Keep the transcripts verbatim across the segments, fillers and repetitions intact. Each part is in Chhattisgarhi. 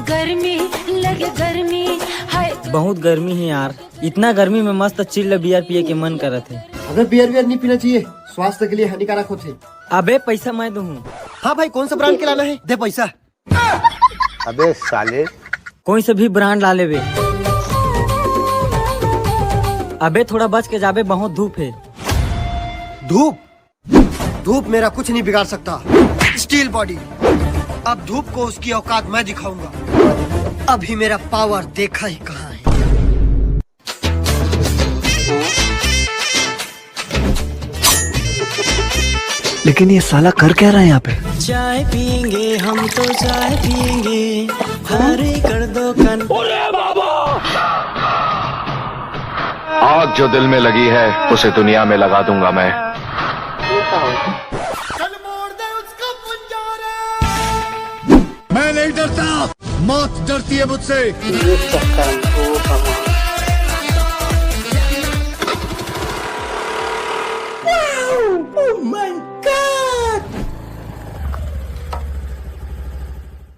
गर्मी लगे गर्मी, हाय। बहुत गर्मी है यार, इतना गर्मी में मस्त चिल्ड बियर पिए के मन करत है। अबे बियर वियर नहीं पीना चाहिए, स्वास्थ्य के लिए हानिकारक होथे। अबे पैसा मैं दूँ। हाँ भाई, कौन सा ब्रांड के लाना है, दे पैसा। अबे साले। कोई से भी ब्रांड ला लेबे। अबे थोड़ा बच के जाबे, बहुत धूप है। धूप? धूप मेरा कुछ नहीं बिगाड़ सकता। स्टील बॉडी, अब धूप को उसकी औकात मैं दिखाऊंगा। अभी मेरा पावर देखा ही कहाँ है। लेकिन ये साला कर क्या रहा है यहाँ पे? चाय पियेंगे हम तो, चाय पियेंगे। हरी कर दो कन। आग जो दिल में लगी है, उसे दुनिया में लगा दूंगा मैं। मैं नहीं डरता, मौत डरती है मुझसे।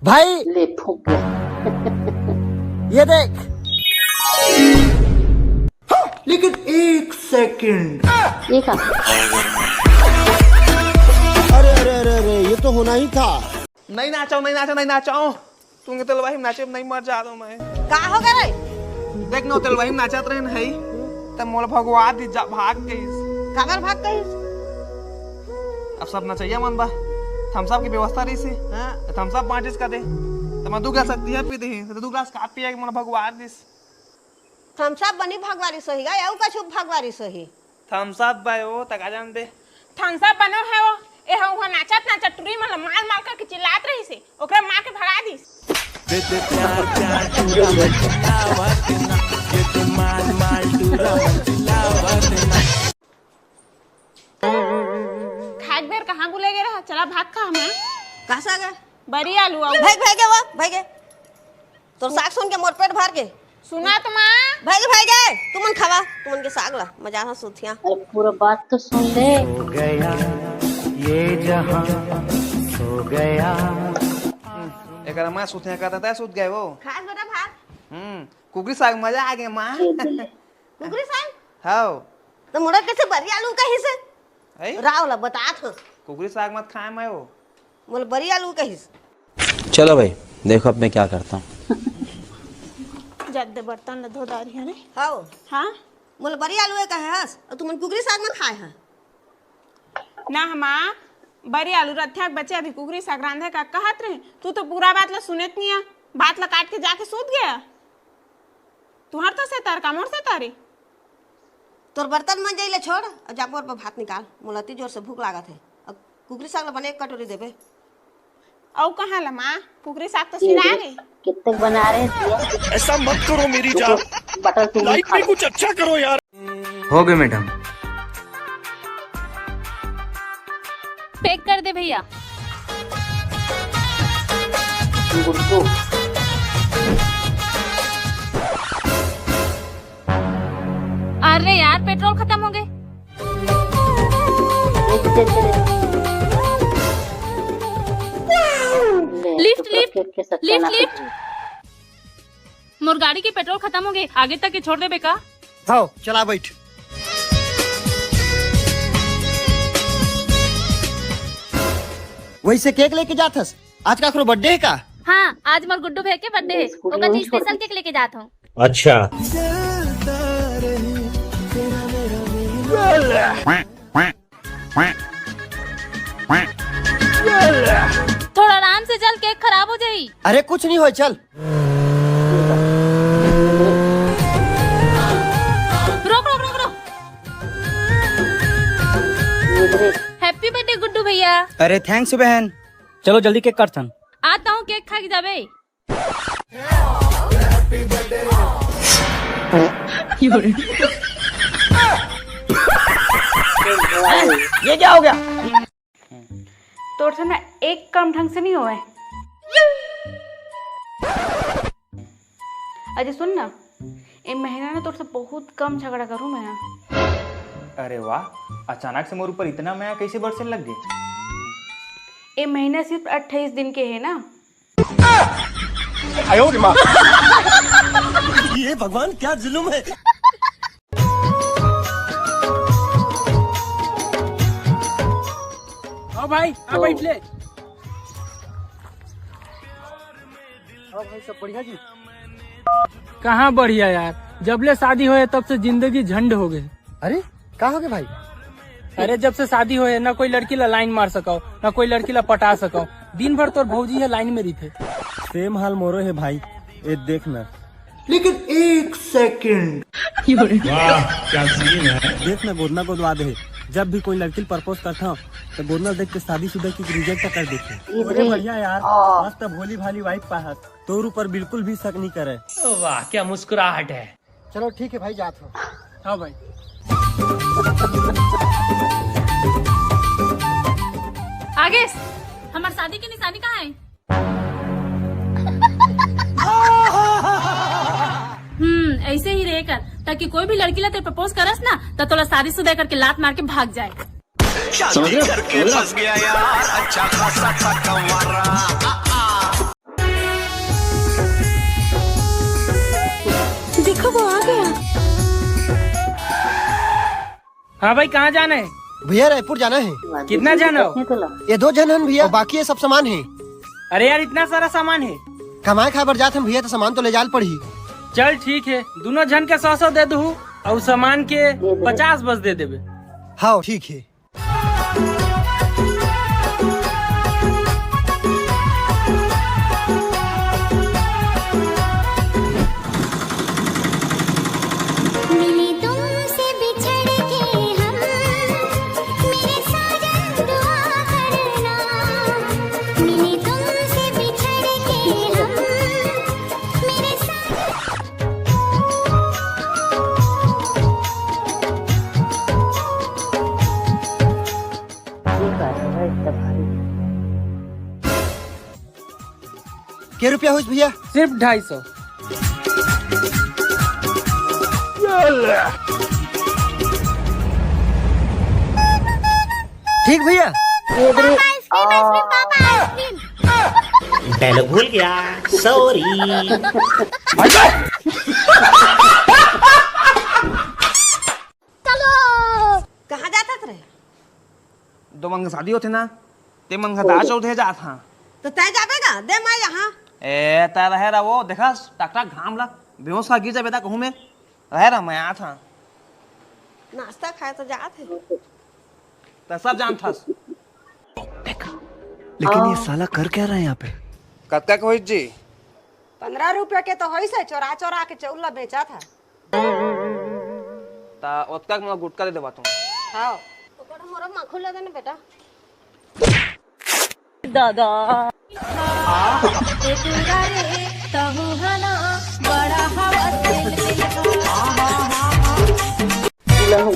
भाई, ले फूक गया। ये देख। लेकिन एक सेकंड। ये का? अरे, अरे, अरे, अरे, ये तो होना ही था। नहीं नाचो, नहीं नाचो, नहीं नाचो। तुमके तेलवाही में नाचे में नहीं मर जा रहा मैं। का हो गए? देख ना, तेलवाही में नाचत रहे नहीं, तब मोला भगवा दी जा, भाग गईस। काबर भाग गईस? अब सब नचैया मन बा, थम्स अप की व्यवस्था रही से। हाँ। थम्स अप बांटिस का दे, तो मैं दू गिलास दिया पी दे, तो दू गिलास का पिया के मोला भगवा दिस। थम्स अप बनी भगवारी सोही गा, या कछु भगवारी सोही। थम्स अप बा ओ, तका जान दे। थम्स अप बनो है ओ, ए ह उहाँ नाचत नाचत टुरी मन ल मार मार करके चिल्लात रहिस हे, ओकरा मार के भगा दिस। खाए के बेर कहाँ गुले गे रहा? चला भात खा हमें। का साग है? बरी आलू आऊ। भाई, भाई गे वो, भाई गे। तोर साग सुन के मोर पेट भर गे। सुना तो माँ। भाई गे, भाई गे, तुमन खावा, तुमन के साग ला, मजा हा सुथिया। अरे पूरा बात तो सुन ले। सो गया ये जहां, सो गया। एकरा मैं सुथिया कहता था, सुत गए वो। खास बेटा भात। हम्म, कुकरी साग मजा आ गया माँ। कुकरी साग? हाओ। तो मोला कैसे बरी आलू कहिस? हैं? राव ला बतात हस। कुकरी साग मत खाए मैं वो। मोला बरी आलू कहिस। चलो भाई, देखो अब मैं क्या करता हूँ। जद दे बर्तन ला धो डारी है ने। हाओ। हाँ? मोला बरी आलू कहे हस, अउ तुमन कुकरी साग मत खाए हा। ना हमा, बरी आलू रथे के बचे अभी कुकरी साग रांधे का कहत रहे, तू तो पूरा बात ला सुनेत नहीं आ, बात ला काट के जाके सूत गया। तुहर तो सेतार का मोर सेतारी। तोर बर्तन मंजई ले छोड़, अउ जा मोर बर भात निकाल, मोला अति जोर से भूख लागत हे। अब कुकरी साग ला बने एक कटोरी देबे। अउ कहाँ ला माँ, कुकरी साग तो सिरा गे। कितने बना रहे हैं? ऐसा मत करो मेरी जान। बटर तुम लाइफ में कुछ अच्छा करो यार। हो गए मैडम। पैक कर दे भैया। अरे यार, पेट्रोल खत्म हो गए। Lift, lift, lift, lift. मोर गाड़ी के पेट्रोल खत्म हो गए, आगे तक के छोड़ देबे का? हाओ, चला बैठ। वैसे केक लेके जात हस? आज काकरो बर्थडे है का? हाँ, आज मोर गुड्डू भैया के बर्थडे है, ओकर लिए स्पेशल केक लेके जात हूँ। अच्छा। थोड़ा आराम से चल, केक खराब हो जाई। अरे कुछ नहीं होय, चल। रोक, रोक, रोक, रोक। हैप्पी बर्थडे गुड्डू भैया। अरे थैंक्स बहन। चलो जल्दी केक काटथन। आता हूँ, केक खा के जाबे। ये क्या हो गया? तोर से ना एक काम ढंग से नहीं होवे। अजय सुन ना, ए महीना ना तोर से बहुत कम झगड़ा करूँ मैं। अरे वाह, अचानक से मोर ऊपर इतना मया कैसे बरसे लग गए? ए महीना सिर्फ अट्ठाईस दिन के है ना, ये भगवान, क्या जुल्म है। आओ भाई, आ तो बैठ ले। और भाई, सब बढ़िया जी? कहाँ बढ़िया यार, जब ले शादी होए तब से जिंदगी झंड हो गए। अरे, का हो गए भाई? अरे, जब से शादी होए, ना कोई लड़की ला लाइन मार सको, ना कोई लड़की ला पटा सको। दिन भर तोर भौजी है लाइन में रहिथे। सेम हाल मोरो है भाई, ये देख ना। लेकिन एक सेकंड। वाह, क्या सीन है। देख ना, गोदना गोदवा दे। जब भी कोई लड़की प्रपोज करता हूँ, तो गोदना देख के शादीशुदा की रिजेक्ट कर देते। अरे बढ़िया यार, मस्त भोली भाली वाइफ पाहत। तोर ऊपर बिल्कुल भी शक नहीं करे। वाह, क्या मुस्कुराहट है। चलो ठीक है भाई, जात हो। हाँ भाई। आगे, हमार शादी की निशानी कहाँ है? हम्म, ऐसे ही रहे कर, ताकि कोई भी लड़की ला ते प्रपोज करस ना, तो तोला शादीशुदा करके लात मार के भाग जाए। समझ रहे हो? समझ रहे हो? देखो, वो आ गया। हाँ भाई, कहाँ जाना है? भैया, रायपुर जाना है। कितना जाना हो? ये दो झन हन भैया, और बाकी ये सब सामान है। अरे यार, इतना सारा सामान है। कमाए खाए बर जात हन भैया, तो सामान तो ले जाल पड़ही। चल ठीक है, दोनों झन के सौ सौ दे दू, और सामान के पचास बस दे देबे। हाँ, ठीक है। मिले तुमसे बिछड़ के हम, मेरे साजन दुआ करना। मिले तुमसे बिछड़ के हम, मेरे साजन। ये बात है, एकदम भारी। के रुपया होइस भैया? सिर्फ ढाई सौ। ठीक भैया। पापा आइसक्रीम, आइसक्रीम, पापा आइसक्रीम। डायलॉग भूल गया, सॉरी। चलो। कहाँ जात हस रे? दो मन के शादी होथे ना, ते मन के दाल चाउर दे जात हाँ। तो तै जाबे गा, दे मैं यहाँ। ए, तै रहे रह वो, देखस, टकटक घाम ला, बेहोश खा गिर जाबे ता कहूँ में। रहे रह, मैं आत हाँ। नाश्ता खाए तो जात है। तै सब जानत हस। लेकिन ये साला कर क्या रहा है यहाँ पे? कतका के होइस जी? पंद्रह रुपया के तो होइस है, चोरा चोरा के चाउर ला बेचत हे। ता ओतका के मोला गुटखा दे देवा तुम। हाँ। ओकर मोर माखुल ला दे ना बेटा। दादा।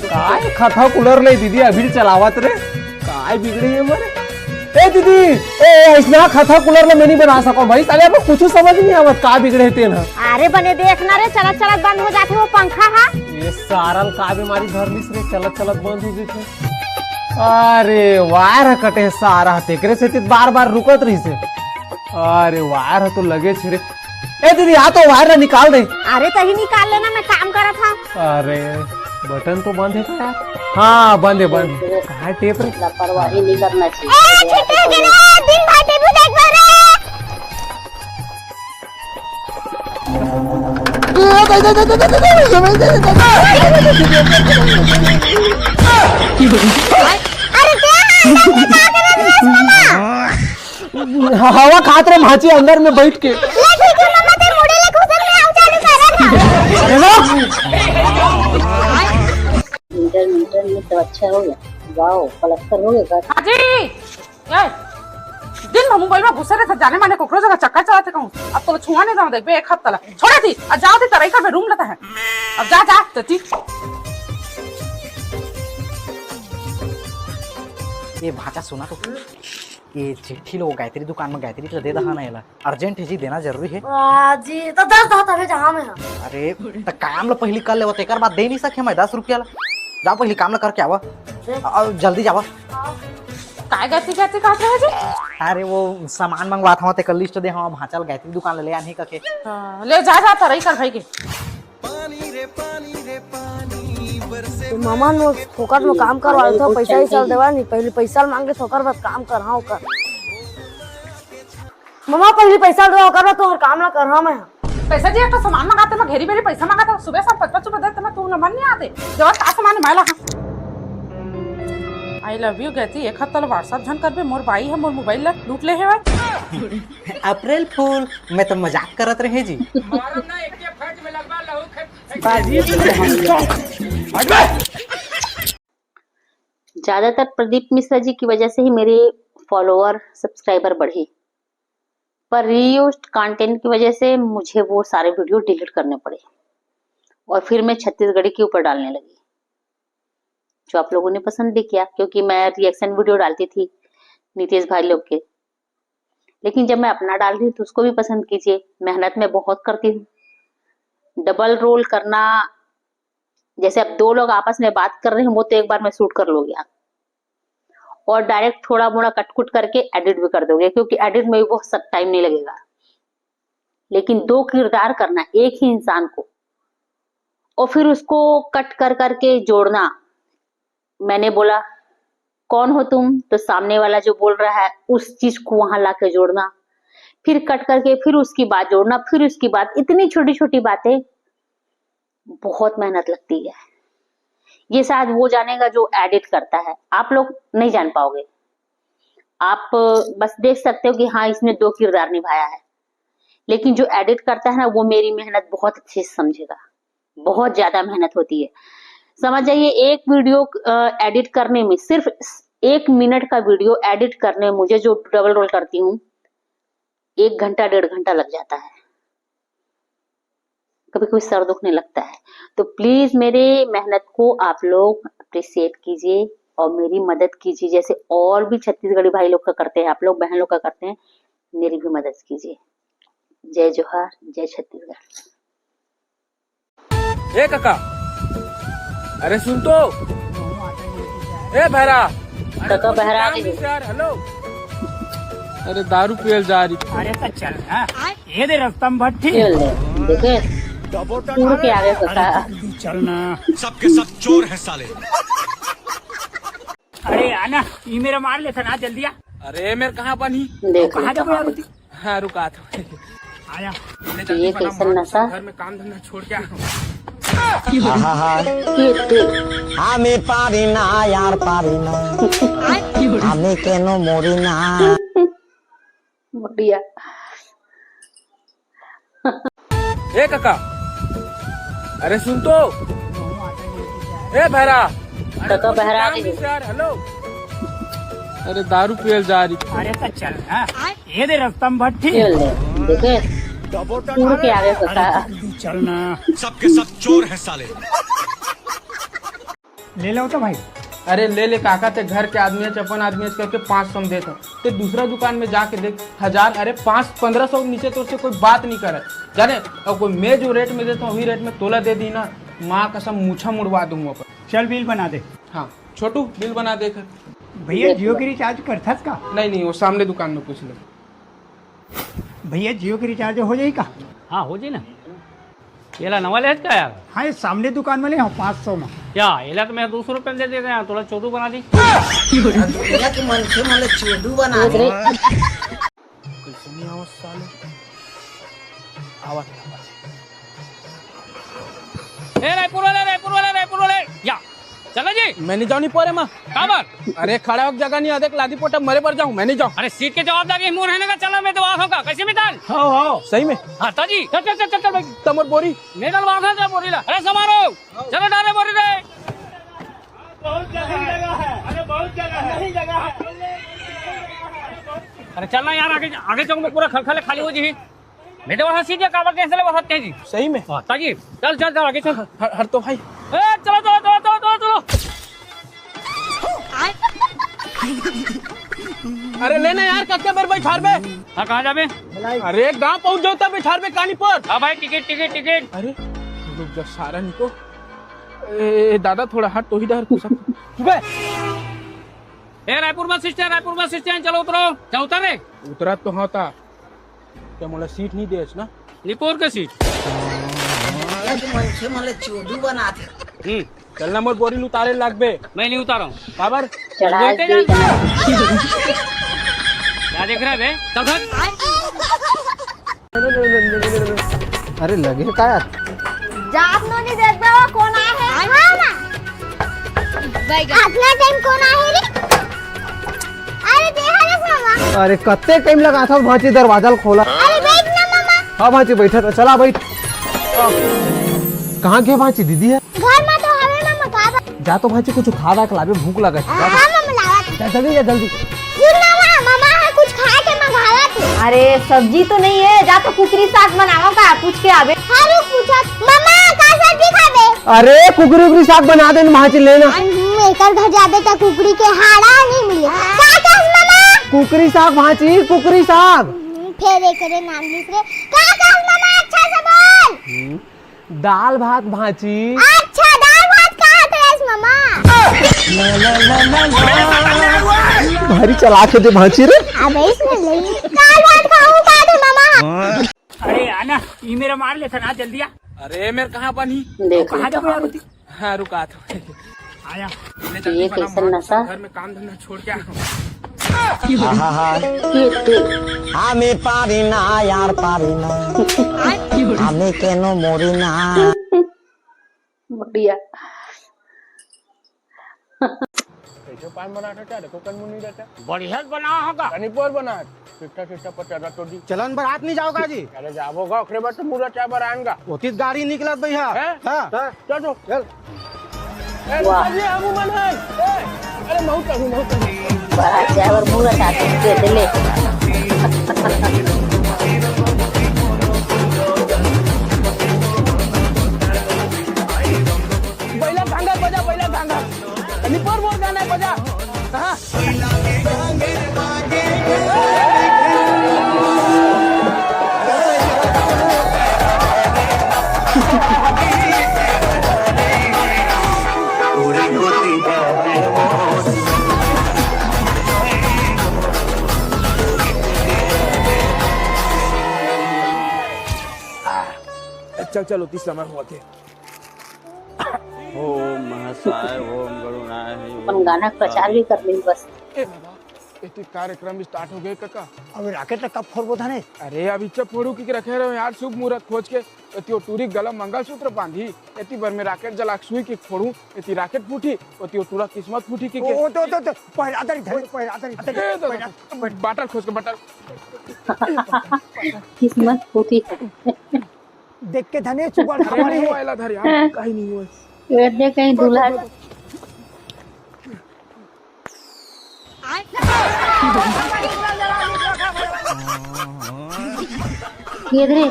काय खथा कूलर ले दीदी अभी चलावत रे, काय बिगड़े हे मरे। ए दीदी, ए, ऐसना खथा कूलर ले मैं नहीं बना सकूं भाई, साले अब कुछ समझ नहीं आवत, का बिगड़े हे तेन ह। अरे बने देख ना रे, चलत चलत बंद हो जाथे वो पंखा हा। ये सारल का बीमारी धर लिस रे, चलत चलत बंद हो जथे। अरे वायर ह कटे हे सारा, तेकरे सेती बार बार रुकत रहिस हे। अरे वायर ह तो लगे छे रे। ए दीदी, आ तो वायर ला निकाल दे। अरे तही निकाल लेना, मैं काम करत हूँ। अरे बटन तो बंद हे का यार? हाँ बंद हे, बंद हे। कहाँ हे टेप रे? लापरवाही नहीं करना चाहिए। ए, छिटक रे, दिन भर टीवी देख रहे। अरे क्या है? ह-, हवा खात रहे भांची अंदर में बैठ के। ले ठीक है, मम्मा, ते मुड़ी ले घुसन में आऊ चालू कर रहा। इंटर, इंटर में तो अच्छा हो गया। वाओ, पलस्तर हो गया घर। हाजी, ए, दिन भर मोबाइल में घुसे रहते, जाने माने कोकरो जगह चक्कर चलाते कहूँ। अब तो छुआ नहीं जाऊँ, देखबे एक हफ्ता ला। छोड़ा थी, अब जाओ थी, तरई कर में रूम लेता है। अब जा, जा, तती। ए भांचा, सुना तो। ये चिट्ठी लो गायत्री दुकान में, गायत्री ला दे दहा ना एला। अर्जेंट हे जी, देना जरूरी हे। आ, जी, तो दस दहा तभे जहाँ में है। अरे, त काम ला पहली कर लेवत, एकर बाद दे नहीं सके मैं दस रुपया ला। जाओ पहली काम ला करके आवा। जी। आ, जल्दी जावा। हाँ। काय गायत्री, गायत्री कहत रहे जी? अरे, वो सामान मंगवात हव, तेकर लिस्ट दे हव, भांचा ल गायत्री दुकान ले, ले आनही कके। हाँ, ले जा, जा, तरई कर भाई के। तो मामा, वो फोकट में काम करवा देथव, पैसा वैसा देवा नहीं, पहले पैसा मांगे तो ओकर बाद काम कर, हाँ, ओकर। मामा, पहले पैसा देवा, ओकर बाद तोहर काम ला कर, हाँ, मैं। पैसा जी, एक ठो सामान मंगाते, मैं घेरी बेरी पैसा मंगाता, सुबह शाम पच पच रुपया देते, मैं तू नंबर नहीं आते, जब का सामान मैं ला। I love you गायत्री, एक हफ्ता ले WhatsApp झन करबे, मोर बाई ह मोर मोबाइल ला लूट ले हेवय। अप्रैल फूल, मैं तो मजाक करत रहे जी। ज्यादातर प्रदीप मिश्रा जी की वजह से ही मेरे फॉलोअर, सब्सक्राइबर बढ़े, पर रीयूज्ड कंटेंट की वजह से मुझे वो सारे वीडियो डिलीट करने पड़े और फिर मैं छत्तीसगढ़ी के ऊपर डालने लगी, जो आप लोगों ने पसंद भी किया, क्योंकि मैं रिएक्शन वीडियो डालती थी नीतीश भाई लोग के। लेकिन जब मैं अपना डाल रही हूँ तो उसको भी पसंद कीजिए। मेहनत मैं बहुत करती हूँ, डबल रोल करना, जैसे अब दो लोग आपस में बात कर रहे हैं, वो तो एक बार में शूट कर लोगे आप, और डायरेक्ट थोड़ा मोड़ा कटकुट करके एडिट भी कर दोगे, क्योंकि एडिट में भी बहुत टाइम नहीं लगेगा। लेकिन दो किरदार करना एक ही इंसान को, और फिर उसको कट कर करके जोड़ना, मैंने बोला, "कौन हो तुम?" तो सामने वाला जो बोल रहा है, उस चीज को वहां लाके जोड़ना, फिर कट करके फिर उसकी बात जोड़ना, फिर उसकी बात, इतनी छोटी छोटी बातें, बहुत मेहनत लगती है। ये शायद वो जानेगा जो एडिट करता है, आप लोग नहीं जान पाओगे। आप बस देख सकते हो कि हाँ, इसने दो किरदार निभाया है, लेकिन जो एडिट करता है ना, वो मेरी मेहनत बहुत अच्छे से समझेगा। बहुत ज्यादा मेहनत होती है, समझ जाइए। एक वीडियो एडिट करने में, सिर्फ एक मिनट का वीडियो एडिट करने में मुझे, जो डबल रोल करती हूँ, एक घंटा डेढ़ घंटा लग जाता है, कभी कभी सर दुखने लगता है। तो प्लीज मेरे मेहनत को आप लोग अप्रिशिएट कीजिए और मेरी मदद कीजिए, जैसे और भी छत्तीसगढ़ी भाई लोग का करते हैं, आप लोग बहन लोग का करते हैं, मेरी भी मदद कीजिए। जय जोहार, जय छत्तीसगढ़। ए काका, अरे सुन तो। ए भैरा, अरे कका कुछ बहरा काम दे। नहीं यार, हेलो। अरे दारू पियल जा रही। अरे तो चल ना, ये दे रस्ता में भट्टी। चल दे, देखे? उड़ के आ गए कका। अरे जल्दी चल ना। सबके सब चोर हैं साले। अरे आना, ये मेरा मार लेता ना, जल्दी आ। अरे मेरे कहाँ बनी? देख कहाँ ले, जाबो यार? हाँ, रुका तो। आया। ये कैसन नशा? घर में काम धंधा छोड़ के आ। ये देख। আমি পারি না, আর পারি না। আমি কেন মরি না? बढ़िया। ए काका, अरे सुन तो। ए भैरा, अरे कका कुछ बहरा काम दे। नहीं यार, हेलो। अरे दारू पियल जा रही। अरे तो चल ना, ये दे रस्ता में भट्टी। चल दे, देखे? उड़ के आ गए अरे कका। जल्दी चल ना। सबके सब चोर हैं साले। ले लो तो भाई। अरे ले ले काका, ते घर के आदमी है, अपन आदमी है करके पाँच सौ में देता। ते दूसरा दुकान में जाके देख, हजार, अरे पाँच, पन्द्रह सौ नीचे तो उससे कोई बात नहीं करे, जाने। और कोई मैं जो रेट में देता हूँ, वही रेट में तोला दे दी ना, माँ कसम, मूछा मुड़वा दूंगा अपन। चल, बिल बना दे। हाँ छोटू, बिल बना दे कर। भैया, जियो के रिचार्ज करथस का? नहीं नहीं, वो सामने दुकान में पूछ ले। भैया, जियो के रिचार्ज हो जाई का? हाँ, हो जाई ना। येला नवा लेहत का यार? हाँ, ये सामने दुकान में ले, हाँ, पाँच सौ में। क्या? येला तो मैं दो सौ रुपये में दे देते हैं, थोड़ा चौदह बना दी। दुनिया के मनखे मन ले चोदू बना दे। कैसे नहीं आवत साले? आवत, आवत। ए, रायपुर वाले, रायपुर वाले, रायपुर वाले, या। चला जी। मैं नहीं जाऊँ, नहीं परे माँ। काबर? अरे खड़ा होके जगह नहीं, आधे लादी पोटा मरे बर जाऊँ, मैं नहीं जाऊँ। अरे सीट के जवाबदारी मोर है ना, चला मैं तो वहाँ होगा, कैसे मिताल? हाँ, हाँ। सही में? हाँ, ताजी। चल, चल, चल, चल, चल भाई। तमर बोरी। मेडल वहाँ था बोरी ला। अरे समारो। चलो डाले बोरी रे। बहुत जगह है। अरे बहुत जगह है। नहीं जगह है। अरे चल ना यार, आगे, आगे चौक में पूरा खलखल खाली हो जी। बेटे वहाँ सीधे काबर कैसे ले वहाँ तेजी। सही में? हाँ, ताजी। चल, चल, चल, आगे चल। हर, हर तो भाई। ए, चलो, चलो, चलो। अरे लेना यार, कक्के बेर बैठार बे। हाँ, कहाँ जाबे? अरे गांव पहुंच जाओ तब बैठार बे कानी पर। हाँ भाई, टिकट, टिकट, टिकट। अरे रुक जा, सारा निको। ए दादा, थोड़ा हट तो ही डर कुछ। बे। ए, Raipur bus stand, Raipur bus stand, चलो उतरो। चल उतर रे। उतरत तो हंव ता, ते मोला सीट नहीं देस ना? निपोर के सीट। ये तो मनखे मन ला चोदू बनाथे। हम्म। चल ना, मोर बोरी ल उतारे लागबे। मैं नहीं उतारंव। काबर? चढ़ा बैठे दे। जा। क्या देख रहा है बे? चल भाग। अरे लगे का यार? जात नो नहीं देखबे वो कौन आए है? हाँ ना। अतना टाइम कौन आए है रे? अरे देहा रे मामा। अरे कत्ते टाइम लगाथस भांची दरवाजा ल खोला। अरे बैठ ना मामा। हाँ भांची बैठा तो चला बैठ। कहाँ गे भांची दीदी ह? घर में तो हवे मामा का बा? जा तो भांची कुछ खा दा के लाबे, भूख लगत हे। हाँ मामा लावत। जा जल्दी जा जल्दी। सुन ना मामा, मामा ह कुछ खाए के मंगावत हे। अरे सब्जी तो नहीं है, जा तो कुकरी साग बनावा का, पूछ के आबे। हाँ रुक पूछत। मामा का सब्जी खाबे? अरे कुकरी उकरी साग बना दे ना भांची, ले ना। हम्म, एकर घर जाबे त कुकरी के हाड़ा नहीं मिले। का कहस मामा? कुकरी साग भांची, कुकरी साग। हम्म, फेर एकरे नाम लिस रे। का कहस मामा, अच्छा से बोल। हम्म, दाल भात भांची। अच्छा, दाल भात कहत रहेस मामा। भारी चलाक हे दे भांची रे। अबे इसमें ले। दाल भात खाऊं का दे मामा? अरे आना, ये मेरा मार लेता ना, जल्दी आ। अरे मेरे कहाँ पानी? देख कहाँ लेता। जाबे यार होती? हाँ रुका तो। आया। ले जल्दी ये बना, कैसन मार, नशा? घर में काम धंधा छोड़ के आ। आहा। আমি পারি না, আর পারি না। আমি কেন মরি না? बढ़िया। कैसे पान बनात हे? देखो कन मुनी रहता। बढ़िया बना होगा। कनी पर बनात। चिट्ठा चिट्ठा पचास तो दी। चलन बरात नहीं जाओगा जी? अरे जाबो गा, ओकरे बाद तो मुरत चाय बर आएंगा। ओतिस गाड़ी निकलत भैया। हैं? हाँ। हाँ। चल तो। चल। ए, वाह। अरे हम मन है। ए, अरे महू करू, महू करू। बरात जाए बर मुरत आती दे दे ले। बैला घांगा बजा, बैला घांगा। निपोर मोर गाना बजा। हाँ। चल चल, ओती समय होवत हे। ओम महासाय, ओम गरुणाय, ओम अपन गाना के प्रचार भी कर ली बस। ए बाबा, एती कार्यक्रम start हो गए कका। अबे rocket ला कब फोड़बो थाने? अरे अब इच्छा फोड़ू की रखे रहो यार, शुभ मुहूर्त खोज के। एती ओ टूरी गला मंगलसूत्र बांधी, एती बर में rocket जला के सुई की फोड़ू, एती rocket फूटी, ओती ओ टूरा किस्मत फूटी की के। ओ, तो, तो, तो, पहला दरी धरे, पहला दरी धरे, ए, तो, पहला तो, बाटल खोज के बाटल। किस्मत फूटी। देख के धने चुगल अरे खबर नहीं है। हुआ, एला धर यार, कहीं नहीं हुआ। ये दे कहीं दूल्हा। ये दे।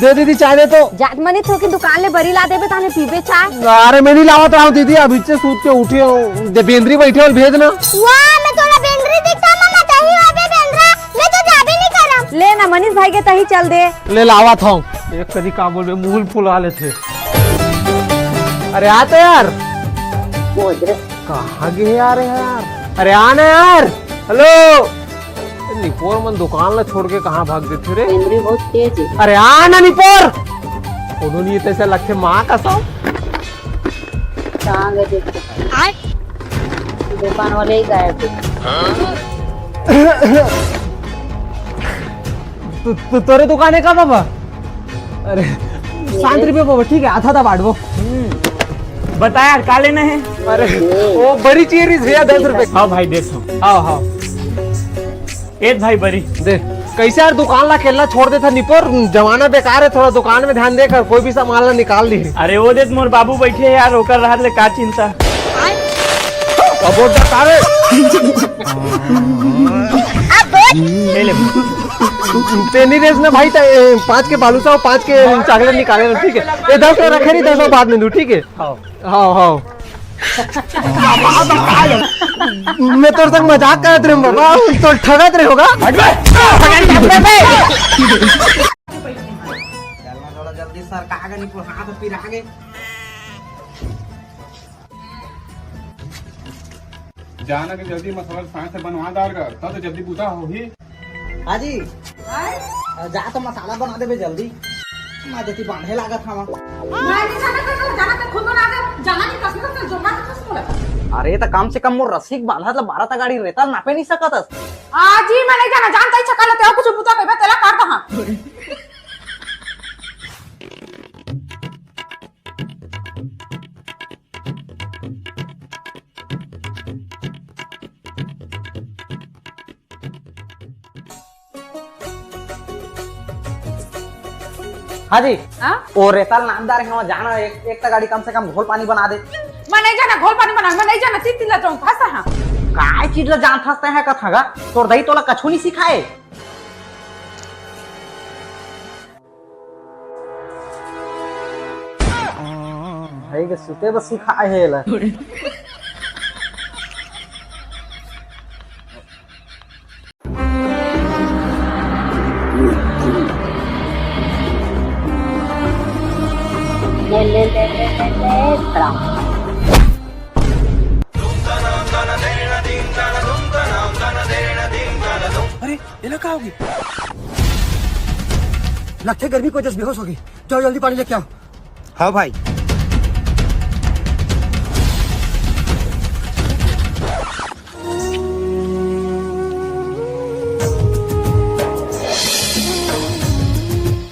दे दीदी, चाय दे तो। जात मनी थोकी दुकान ले बरी ला देबे, ताने पीबे चाय। अरे, मैं नहीं लावत रहूं दीदी, अभी से सूत के उठे हो। दे, बेंदरी बैठे हो, भेज ना। वाह, मैं तोला बेंदरी दिखता, मामा, तही हो बे बेंदरा। मैं तो जाबे नहीं करम। ले ना, मनीष भाई के तही चल दे। ले लावत हूँ। एक कदी का बोलबे, मुंह फुला लेथे। अरे आ तो यार। कहाँ गे यार, यार? अरे आ ना यार। हेलो। निपोर मन दुकान ला छोड़ के कहाँ भाग देथे रे? बेंदरी बहुत तेज है। अरे आ ना निपोर। कोनो नहीं तैसे लगथे माँ कसम। कहाँ गए देखो। दुकान वाले ही गायब है। तू, तू, तोरे दुकान है का बाबा? अरे, शांत रुपये बाबा, ठीक है, आधा था बांटबो। बता यार, का लेना है? अरे, वो बड़ी चीज है भैया, दस रुपये। हाँ भाई, देख लो। हाँ, हाँ। ए भाई बरी। दे, कैसे यार दुकान ला अकेला छोड़ देथा निपोर, जमाना बेकार है, थोड़ा दुकान में ध्यान दे कर, कोई भी सामान ला निकाल ली। अरे वो देख मोर बाबू बैठे हैं यार, ओकर रहत ले का चिंता। अब वो डकारे। ले ले। तेनी रेस ना भाई, ते, ए, पाँच के बालूसा और पाँच के चॉकलेट निकाले ना, ठीक है? ये दस रखे नहीं, दस बाद में दूँ, ठीक है? हाँ। हाँ, हाँ। मैं तोर संग मजाक करत रहे बाबा, तो ठगत रहे होगा। चलना थोड़ा जल्दी सर, का गनी को हाथ पिरा गए। जाना कि जल्दी मसाला सांझ से बनवा डाल कर, तब तो जल्दी बूता होही। हाँ जी। आय? जा तो मसाला बना देबे जल्दी। मैं देती बांधे लागत हवा। मैं नहीं जाना, कर, कर, जाना, कर, खुद बना दे। जाना नहीं, कसम से जोरदार से कसम बोला। अरे, तो कम से कम मोर रस्सी के बांधा तो बारह तक गाड़ी रेता नापे नहीं सकत हस। आज ही मैं नहीं जाना, जानता ही छका लेते हो, कुछ बूता कहबे, तेला काट दहा। हाँ जी। हाँ? ओ रेता ल नाप डारे हवं, जाना एक, एक त गाड़ी कम से कम घोल पानी बना दे। मैं नहीं जाना घोल पानी बना, मैं नहीं जाना, तीन तीन ला जाऊँ, फंसा हाँ। काय चीज ला जान फंसते हैं कथा गा? तोर दई तोला कछु नहीं सिखाए। भाई के सुते बस सिखाए हे ला। ले, ले, ले, ले, ले, ले, प्रणाम। अरे, एला का होगे? लगथे गर्मी के वजह से बेहोश होगे। जाओ, जल्दी पानी लेके आओ। हाँ भाई।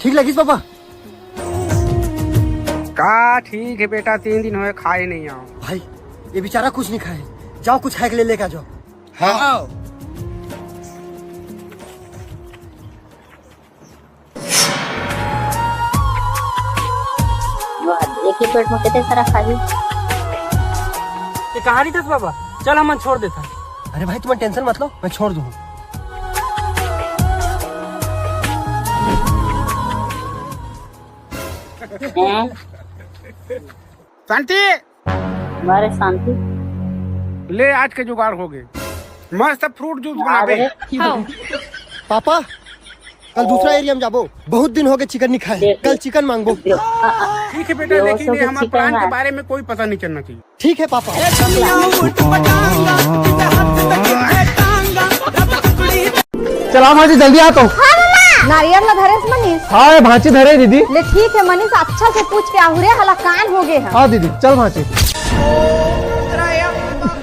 ठीक लगिस पापा? का ठीक है बेटा, तीन दिन होए खाए नहीं आओ। भाई, ये बेचारा कुछ नहीं खाए। जाओ, कुछ खाए के लिए लेके आ जाओ। हाँ। वाह, एक ही पेट में कितने सारा खाही। ये कहानी दस बाबा, चल हमन छोड़ देता। अरे भाई, तुम टेंशन मत लो, मैं छोड़ दूँ। हैं? शांति। मारे शांति। ले, आज के जुगाड़ होगे, मस्त फ्रूट जूस बनाबे। अरे। पापा, कल दूसरा एरिया में जाबो, बहुत दिन होगे चिकन नहीं खाए, देख। कल चिकन मांगबो। देख। ठीक है बेटा, लेकिन ये हमारे प्लान के बारे में कोई पता नहीं चलना चाहिए। ठीक है पापा। चला भांची, जल्दी आ तो। हाँ मामा। नारियल ला धरेस मनीष? हाँ, ए भांची धरे दीदी। ले ठीक है मनीष, अच्छा से पूछ के आहू रे, हलाकान होगे हे। हाँ दीदी, चल भांची।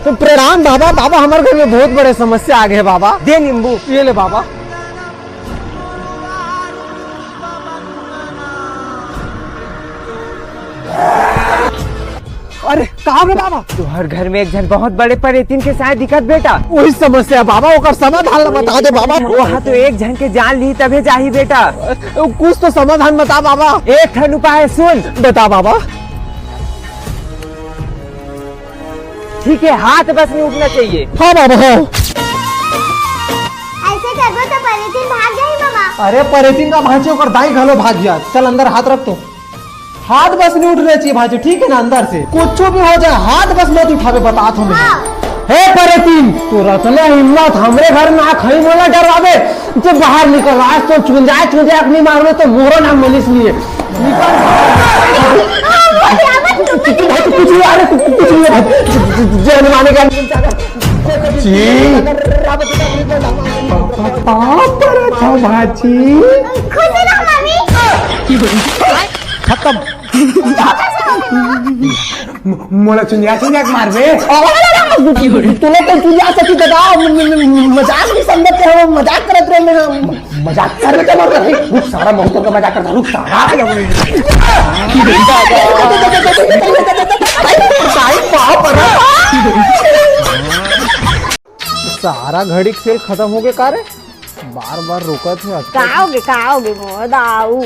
तो प्रणाम बाबा। बाबा, हमारे घर में बहुत बड़े समस्या आ गए हैं बाबा। दे नींबू। ये ले बाबा। अरे, का होगे बाबा? तुहर घर में एक झन बहुत बड़े परेतिन के साथ दिखत बेटा। वही समस्या बाबा, ओकर समाधान ला बता दे बाबा। वहाँ तो एक झन के जान ली तभे जाही बेटा। कुछ तो समाधान बता बाबा। एक ठन उपाय सुन। बता बाबा। ठीक है, हाथ बस नहीं उठना चाहिए। हाँ बाबा, हाँ। ऐसे करबो तो परेतिन भाग जाही मामा। अरे परेतिन का भांचे, ओकर दाई घलो भाग गया। चल अंदर हाथ रख तो। हाथ बस नहीं उठना चाहिए भांचे, ठीक है ना? अंदर से कुछ भी हो जाए, हाथ बस मत उठावे, बतात हूँ मैं। हाँ। हे परेतिन, तोर अतना हिम्मत, हमरे घर में आके मोला डरावे। तू बाहर निकल, आज तो चुंजाए चुंजाए अपनी मार में तो मोरो नाम मनीष नहीं है। निकल। तू, तू, तू, तू कुछ नहीं आ रहा, तू, तू कुछ नहीं आ रहा। जय हनुमान का जी। पाप पर था भांची। खुश रहो मामी। खत्म। मोला चुंदिया चुंदिया के मारबे। तूने तो चुंदिया से की दादा, म-, म-, म-, मजाक नहीं समझते हो, मजाक करत रहे मैं। मजाक कर बेटा, मर रही। रुक सारा, मैं तो मजाक करता, रुक सारा। सारा घड़ी के तेल खत्म हो गए का रे? बार बार रोकत है अटके। का होगे, का होगे मोर दाऊ?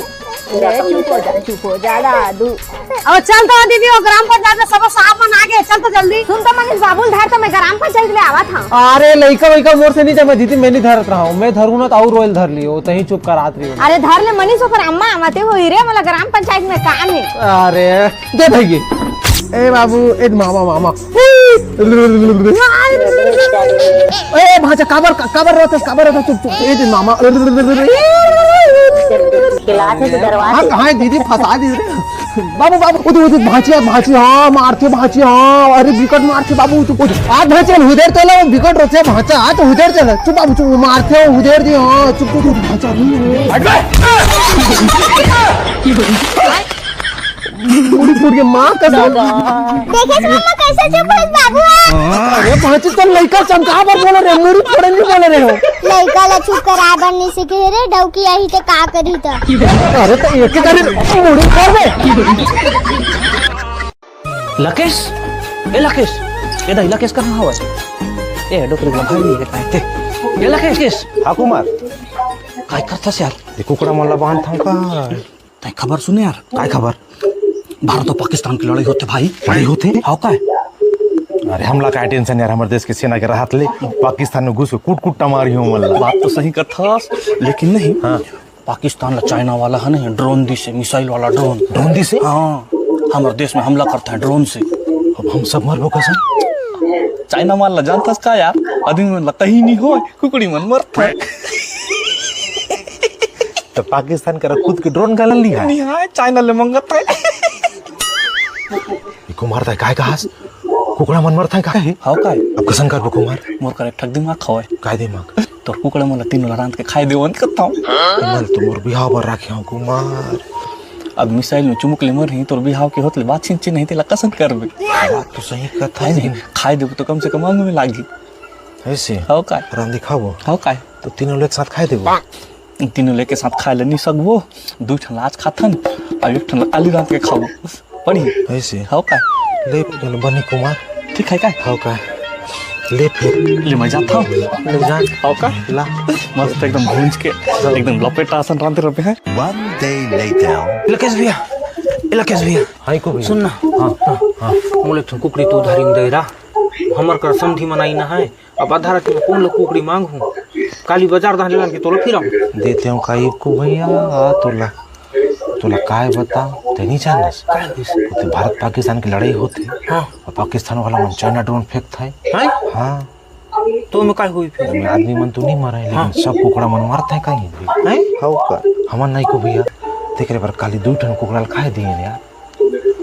ले, चुप हो जा, चुप हो जा दादू। अब चल तो दीदी, वो ग्राम पंचायत में सब साफ मन आ गए, चल तो जल्दी। सुन तो मनीष, बाबू ल धर तो मैं ग्राम पंचायत ले आवत हूँ। अरे लइका वइका मोर से नहीं जमा दीदी, मैं नहीं धरत रहा हूँ, मैं धरू ना तो और रोयल धर लियो, तही चुप करात रही हूँ। अरे धर ले मनीष, ओकर अम्मा आवते होही रे, मोला ग्राम पंचायत में काम है। अरे दे भैया। ए बाबू, ए मामा, मामा। ए भांचा, काबर, काबर रोतस, काबर रोतस, चुप, चुप, ए दे मामा। के लात हे तो डरवा हाँ, दे। कहाँ है दीदी, फंसा दी रे। बाबू, बाबू, उधर, उधर, भांची, भांची, हाँ, मारथे, भांची, हाँ, अरे, बिकट मारथे, बाबू, उधर, उधर, आ, भांची, हुदेर तोला, वो बिकट रोथे, भांचा, आ, तो हुदेर तोला, चुप, बाबू, चुप, मारथे, हुदेर दे, हाँ, चुप, चुप, चुप, भांचा, नहीं, नहीं। मुड़ी फूट के माँ कसम। देखे से मम्मा कैसे चुप होइस बाबू ह? अरे भांची, तुम लइका चमका बर बोले रहे, मुड़ी फोड़े नहीं बोले रहे हो। लइका ला चुप करा बर नहीं सीखे रे, डौकी आही ते का करी त? अरे तो एक ही करी मुड़ी फोड़ दे। लकेश, ए लकेश, ए दाई लकेश कहाँ हवय? ए डोकरी ला भाई नहीं है काहे ते? ए लकेश, हाँ कुमार। काय करथस यार? ये कुकड़ा मन ला बांधथंव का? तैं खबर सुने यार। काय खबर? भारत और पाकिस्तान की लड़ाई होथे भाई। लड़ाई होथे? हाव काय? अरे हमला काय टेंशन यार, हमर देश के सेना के रहत ले पाकिस्तान में घुस के कुट कुट टमारी हो मन ला। बात तो सही कथस, लेकिन नहीं। हाँ। पाकिस्तान ला चाइना वाला है नहीं, ड्रोन दिस हे, मिसाइल वाला ड्रोन। ड्रोन दिस हे? हाँ, हमर देश में हमला करता है ड्रोन से। अब हम सब मरबो कइसे? चाइना वाला जानथस का यार, आदमी मन ला कहीं नहीं होय, कुकड़ी मन मरथे। तो पाकिस्तान करा खुद के ड्रोन घला ली है। नहीं है, चाइना ले मंगत है। ई कुमार तैं काय कहस? कुकड़ा मन मरथे का? हाव काय? अब कइसन करबो कुमार? मोर करा एक ठक दिमाग हवय। काय दिमाग? तोर कुकड़ा मन ला तीनों ला रांध के खाय देवों कथंव। कुमार तो मोर बिहाव बर राखे हंव कुमार। अब मिसाइल में चुमुक ले मरही, तोर बिहाव के होत ले बात छिन छिन नहीं, तेला कइसन करबे? बात तो सही कथस। खाय देबो तो कम से कम अंग में लागही। अइसे? हाव काय? रांध के खाबो? हाव काय? तो तीनों ला एक साथ खाय देबो? तीनों ला एके साथ खाय ले नहीं सकबो, दू ठन ला आज खाथन, अउ एक ठन ला काली रांध के खाबो। पड़ी? अइसे? हाव काय? ले, चल, बनी कुमार। ठीक है काय? हाव काय? ले फिर। ले मैं जाथंव। ले जा। हाव काय? ला। मस्त एकदम भूंज के, एकदम लपेटा असन रांधे रहिबे हैं। One day later। लकेश भैया, ए लकेश भैया। हाँ, एको भैया। सुन ना। हाँ, हाँ। मोला एक ठन कुकड़ी तो उधारी में दे रहा। हमर कर समधी मन आइन हे। अब आधा रात में कोन ला कुकड़ी मांगहूं? काली बाजार दाहन ले लान के तोला फिर आऊं। देते हंव का एको भैया, आ तोला, तोला काय बतांव, तैं नहीं जानस? काय होइस? ओती भारत पाकिस्तान के लड़ाई होथे। हाँ। अउ पाकिस्तान वाला मन चाइना ड्रोन फेंकथे। हैं? हाँ। तो ओमे काय होही फिर? ओमे आदमी मन तो नहीं मरे, लेकिन हाँ। सब कुकड़ा मन मरथे कहीं भी। हैं? हाव का? हमन नहीं को भैया, तेकरे बर काली दू ठन कुकड़ा ल खाय दिए यार।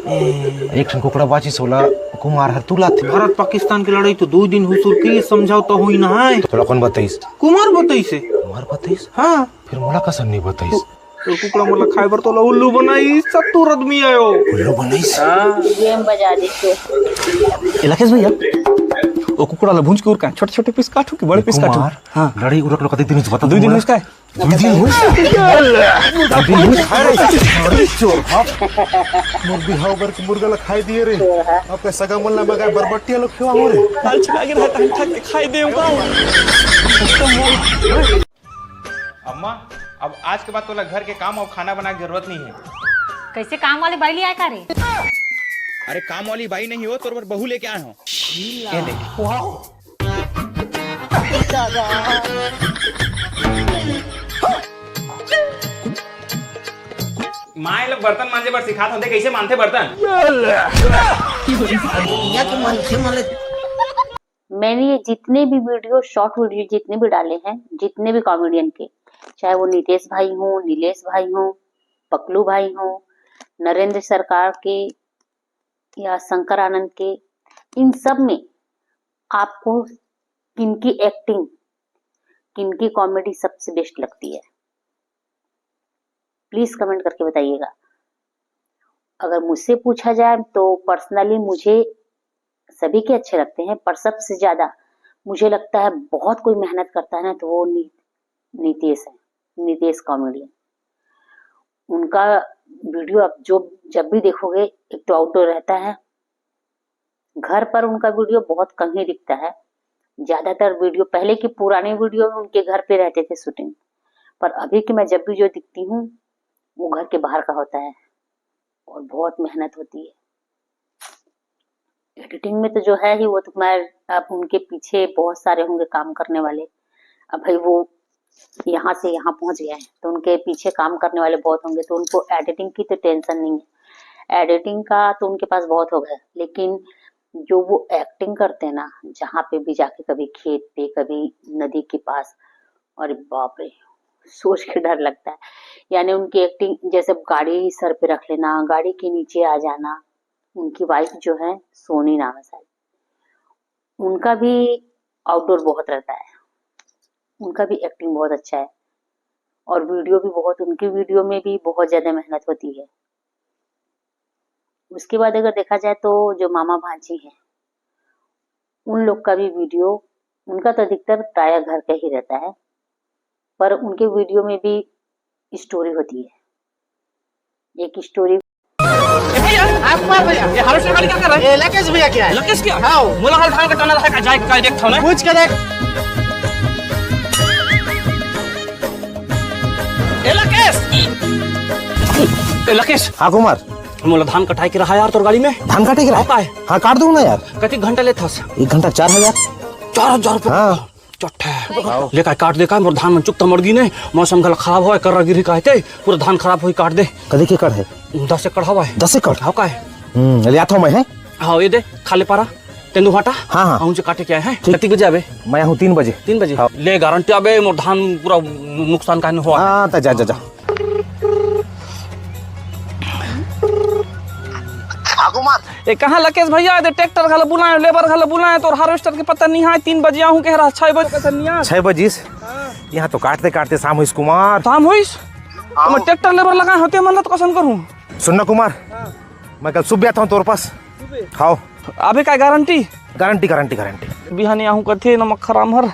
ए। एक ठन कुकड़ा बाचिस ओला कुमार हर तुलाथे। भारत पाकिस्तान के लड़ाई तो दू दिन हुसुर के समझौता होई ना है। तो तोला कोन बताइस? कुमार बताइस हे। कुमार बताइस? हाँ। फिर मोला कइसन नहीं बताइस? तो कुकड़ा मोला खाय बर तोला उल्लू बनाइस, चतुर आदमी आयो। उल्लू बनाइस? हाँ। गेम बजा दे तू। ए लकेश भैया, ओ कुकड़ा ला भूंज के उरका, छोटे-छोटे पीस काटहूं कि बड़े पीस काटहूं? कुमार, हाँ। लड़ाई उरक लो कते दिन से बता दू दिन मोला। उसका है। दू दिन होइस? दू दिन होइस? अरे, अरे, चोर, हाँ। मोर बिहाव बर के मुर्गा ला खाय दिए रे। अब के सगा मन ला मगाय बरबट्टिया लो खिलाहूं रे। काल छिपा के रहता है, ठक के खाय दे होगा। अम्मा, अब आज के बाद तोला घर के काम अउ खाना बनाए के जरूरत नहीं है। कइसे काम वाली बाई ले आय का रे? अरे काम वाली बाई नहीं हो, तोर बर बहू लेके आय हंव। ये ले। माँ ये लोग बर्तन मांजे बर सिखात होते, कैसे मांजते बर्तन? मैंने ये जितने भी वीडियो, शॉर्ट वीडियो जितने भी डाले हैं, जितने भी कॉमेडियन के, चाहे वो नितेश भाई हों, नीलेश भाई हों, पकलू भाई हों, नरेंद्र सरकार के या शंकर आनंद के, इन सब में आपको किनकी एक्टिंग, किनकी कॉमेडी सबसे बेस्ट लगती है? प्लीज कमेंट करके बताइएगा। अगर मुझसे पूछा जाए तो पर्सनली मुझे सभी के अच्छे लगते हैं, पर सबसे ज्यादा मुझे लगता है बहुत कोई मेहनत करता है ना, तो वो नी-, नीतीश है, नीतीश कॉमेडियन। उनका वीडियो आप जो जब भी देखोगे, एक तो आउटडोर रहता है, घर पर उनका वीडियो बहुत कम ही दिखता है। ज्यादातर वीडियो, पहले की पुरानी वीडियो में उनके घर पे रहते थे शूटिंग, पर अभी की मैं जब भी जो दिखती हूँ, वो घर के बाहर का होता है और बहुत मेहनत होती है। एडिटिंग में तो जो है ही, वो तो मैं, अब उनके पीछे बहुत सारे होंगे काम करने वाले। अब भाई वो यहाँ से यहाँ पहुँच गए हैं, तो उनके पीछे काम करने वाले बहुत होंगे, तो उनको एडिटिंग की तो टेंशन नहीं है। एडिटिंग का तो उनके पास बहुत हो गया, लेकिन जो वो एक्टिंग करते हैं ना, जहाँ पे भी जाके, कभी खेत पे, कभी नदी के पास, अरे बाप रे, सोच के डर लगता है। यानी उनकी एक्टिंग, जैसे गाड़ी सर पे रख लेना, गाड़ी के नीचे आ जाना। उनकी वाइफ जो है, सोनी नाम है शायद, उनका भी आउटडोर बहुत रहता है, उनका भी एक्टिंग बहुत अच्छा है। और वीडियो भी बहुत, उनकी वीडियो में भी बहुत ज्यादा मेहनत होती है। उसके बाद अगर देखा जाए तो जो मामा भांजी हैं, उन लोग का भी वीडियो, उनका तो अधिकतर प्रायः घर का ही रहता है, पर उनके वीडियो में भी स्टोरी होती है। एक स्टोरी। ए भैया, आप मार भैया, ये हार्वेस्टर गाड़ी क्या कर रहा है? ये लकेश भैया क्या है? लकेश क्या? हाँ। मोला हाल धान कटाना है, का जाए, का देख था ना। पूछ के देख। ए लकेश, ए लकेश, हाँ कुमार। मोला धान कटाए के रहा यार, तोर गाड़ी में। धान काटे के रहा? हाँ, काहे? हाँ, काट दूंगा ना यार। कति घंटा लेथस? एक घंटा चार हजार। चार हजार रुपये? हाँ। चट्ठा। हाँ। ले का काट दे का, मोर धान मन चुकता मर गी ने, मौसम घला खराब होय, कर्रा गिरही काहे ते, पूरा धान खराब होई, काट दे। कते एकड़ है? दस एकड़ हवा है। दस एकड़? हाँ, का है? हम्म, ले आता हूँ मैं, है? हाँ, ये दे, खा ले पारा, तेंदू भाटा। हाँ, हाँ। हाँ, उनसे काटे क्या है? ठीक। कति बजे आबे? मैं आऊँ तीन बजे। तीन बजे? हाँ। ले गारंटी आबे, मोर धान पूरा नुकसान काहे हुआ। हाँ, तो जा, जा, जा। हाँ, कुमार। ए, कहाँ लकेश भैया? ए दे, ट्रैक्टर घला बुलाए, लेबर घला बुलाए, तोर हार्वेस्टर के पता नहीं है। तीन बजे आहूँ कहे रहा, छह बजे पता नहीं आए। छह बजिस? हाँ। यहाँ तो काटते काटते शाम होइस कुमार। शाम होइस? हाँ। तो मैं ट्रैक्टर लेबर लगाए होते, मन तो कसन करूँ? सुन ना कुमार, हाँ। मैं कल सुबह आता हूँ तोर पास। सुबह? हाँ। अबे का गारंटी? Guarantee, guarantee, guarantee. बिहाने आहूँ कथे नमक खराम हर।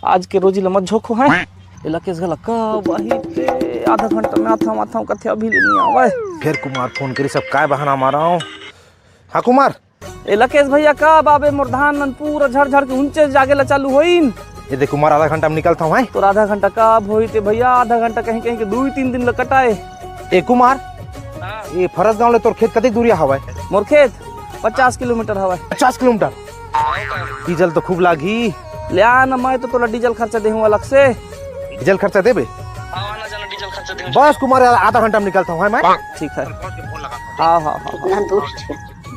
आज के रोजी ल मत झोंको है। ए लकेश घला का बाही ते आधा घंटा में आथव, आथव कथे, अभी ले नहीं आवे। फिर कुमार फोन करी, सब काय बहाना मारा हूँ। हाँ कुमार। ए लकेश भैया, कब आबे? मोर धान मन पूरा झड़ झड़ के उंचे जागे ला चालू होइन। ये देख कुमार, आधा घंटा में निकलता हूँ, हैं? तोर आधा घंटा कब होई ते भैया? आधा घंटा कहीं कहीं के दू तीन दिन ल कटाए। ए कुमार, हाँ। ये फरस गांव ले तोर खेत कतेक दूरिया हवय? मोर खेत पचास किलोमीटर हवय। पचास किलोमीटर? डीजल तो खूब लागही। ले आ ना, मैं तो तोला डीजल खर्चा देहूँ अलग से। डीजल खर्चा देबे? हाँ, आना जाना डीजल खर्चा देहूँ। बस कुमार, आधा घंटा में निकलता हूँ, है मैं? ठीक है। हाँ, हाँ, हाँ, हाँ। इतना दूर से।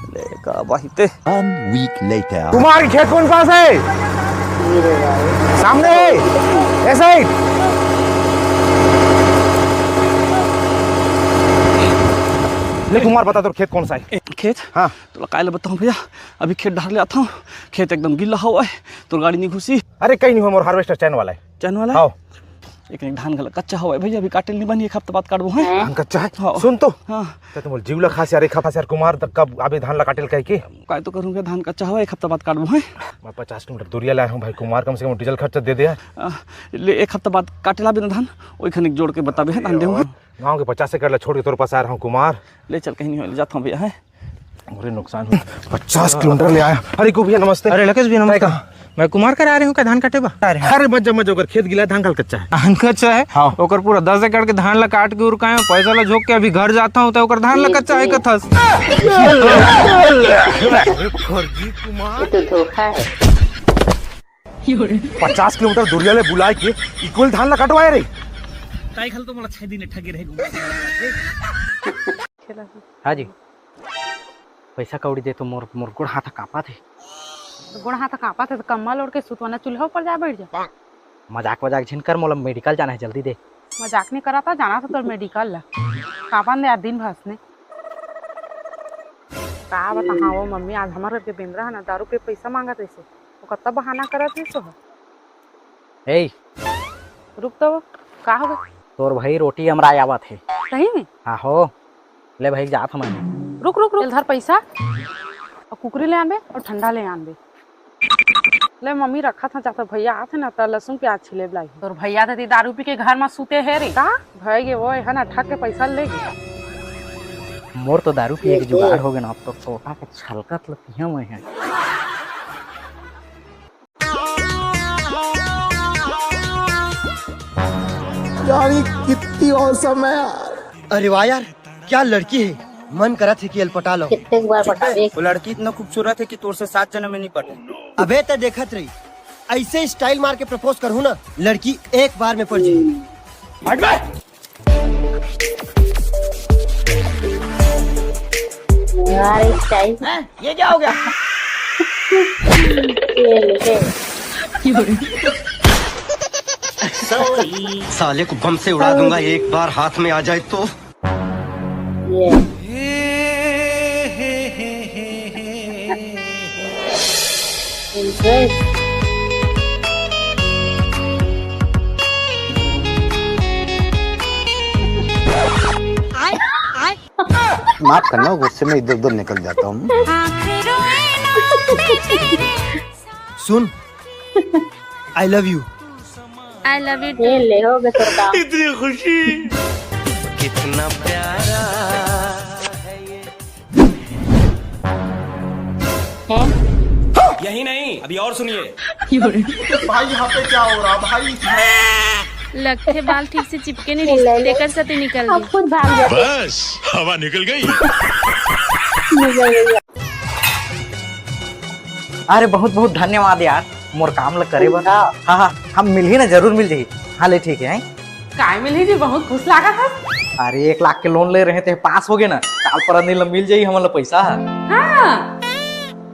ले का बाही ते। One week later. कुमार के खेत कौन पास है? ये रे भाई। सामने है। ऐसा ही। ले कुमार, बता तोर खेत कौन सा है? ए, खेत? हाँ। तोला काय ल बताहूँ भैया, अभी खेत डहर ले आथव, खेत एकदम गिल्ला हवय, तोर गाड़ी नहीं घुसी। अरे कहीं नहीं हो, मोर हार्वेस्टर चैन वाला है। चैन वाला है? हाँ। एक, एक धान घला कच्चा हवय भैया, अभी काटे ल नहीं बनी, एक हफ्ता बाद काटबो, हैं? धान कच्चा है? हाँ। सुन तो। हाँ। त मोर जीव ला खास यार, एक हफ्ता यार कुमार, त कब आबे धान ला काटे ल कह के? काय तो करूँ भैया, धान कच्चा हवय, एक हफ्ता बाद काटबो, हैं? मैं पचास किलोमीटर दूरिया लाया हूँ भाई कुमार, कम से कम डीजल खर्चा दे दे यार। आ, ले, एक हफ्ता बाद काटे लाबे ना धान, ओई खनिक जोड़ के बताबे, हैं, धान देहूँ। गाँव के पचास एकड़ ला छोड़ के तोर पास आ रहा हूँ कुमार। ले चल, कहीं नहीं हो, ले जाता हूँ भैया, हैं? अरे नुकसान हो, पचास किलोमीटर ले आया। अरे को भैया नमस्ते। अरे लकेश भैया नमस्ते। कहाँ? मैं कुमार करा रहे हूँ, का धान काटे बा? अरे मत जा, मत जा, ओकर खेत गिला है, धान घला कच्चा है। धान कच्चा है? हाँ। ओकर पूरा दस एकड़ के धान ला काट के उरकाए हूँ, पैसा ला झोंक के अभी घर जाता हूँ, तो ओकर धान ला कच्चा है कथस। ये तो धोखा है। पचास किलोमीटर दूरिया ले बुलाए के इक्वल धान ला कटवाए रे। ताई खल तो मोला छह दिन ठगे रहे। हाँ जी, पैसा कौड़ी दे तो मोर, मोर गोड़ हाथ कांपत हे। गोड़ हाथ कांपत हे तो कम्बल ओढ़ के सुतवना, चूल्हा ऊपर जा बैठ जा। मजाक वजाक झिन कर, मोला मेडिकल जाना है, जल्दी दे। मजाक नहीं करा था, जाना था तोर मेडिकल ला। कांपन दे यार दिन भर से। का बताहा वो मम्मी, आज हमर घर के बेंदरा है ना, दारू पे पैसा मांगत रहिसे, वो कत्ता बहाना करत रहिसे हो। ए, रुक तो, का हो गए? तोर भाई रोटी अमराय आवत हे। सही में? हाँ हो। ले भाई, जात हूँ मैं। रुक, रुक, रुक, धर पैसा, और कुकरी ले आनबे, और ठंडा ले आनबे। ले मम्मी, रखा था, जाता भैया आथे ना, त लहसुन प्याज छिले लाई। तोर भैया तो दारू पी के घर में सूते हे रे। का? भय गे वो है ना, ठग के पैसा ले गे। मोर तो दारू पिए के जुगाड़ हो गए ना, अब तो सोटा के छलकत ल पिया मैं है। यार, ये कितनी औसम है यार। अरे वाह यार, क्या लड़की है, मन करत है कि एल पटा लो। कितने बार पटावे? वो लड़की इतना खूबसूरत है कि तोर से सात जन्म में नहीं पटे। अबे ते देखत रही, ऐसे स्टाइल मार के प्रपोज करहूं ना, लड़की एक बार में पड़ जाएगी। हट बे। यार, स्टाइल। हैं? ये क्या हो गया? ये ले। साले को बम से उड़ा दूंगा, एक बार हाथ में आ जाए तो। ये। Enjoy। माफ करना, गुस्से में इधर उधर निकल जाता हूँ। सुन, I love you। I love you too। ये ले, हो गए तोर काम। इतनी खुशी। कितना प्यारा है ये। हैं? यही नहीं, अभी और सुनिए। भाई, यहाँ पे क्या हो रहा भाई? लगथे बाल ठीक से चिपके नहीं रहिस, तेकर सेती निकल गे। खुद भाग जाते। बस, हवा निकल गई। निकल गई। अरे बहुत बहुत धन्यवाद यार, मोर काम ल करे बर। हाँ। हाँ हाँ, हम मिलही ना, जरूर मिल जाही। हाँ ले ठीक है, हैं? काय मिलही जी, बहुत खुश लागत हस। अरे एक लाख के लोन ले रहे थे, पास हो गए ना, काल परन दिन ल मिल जाही हमन ल पैसा ह। हाँ।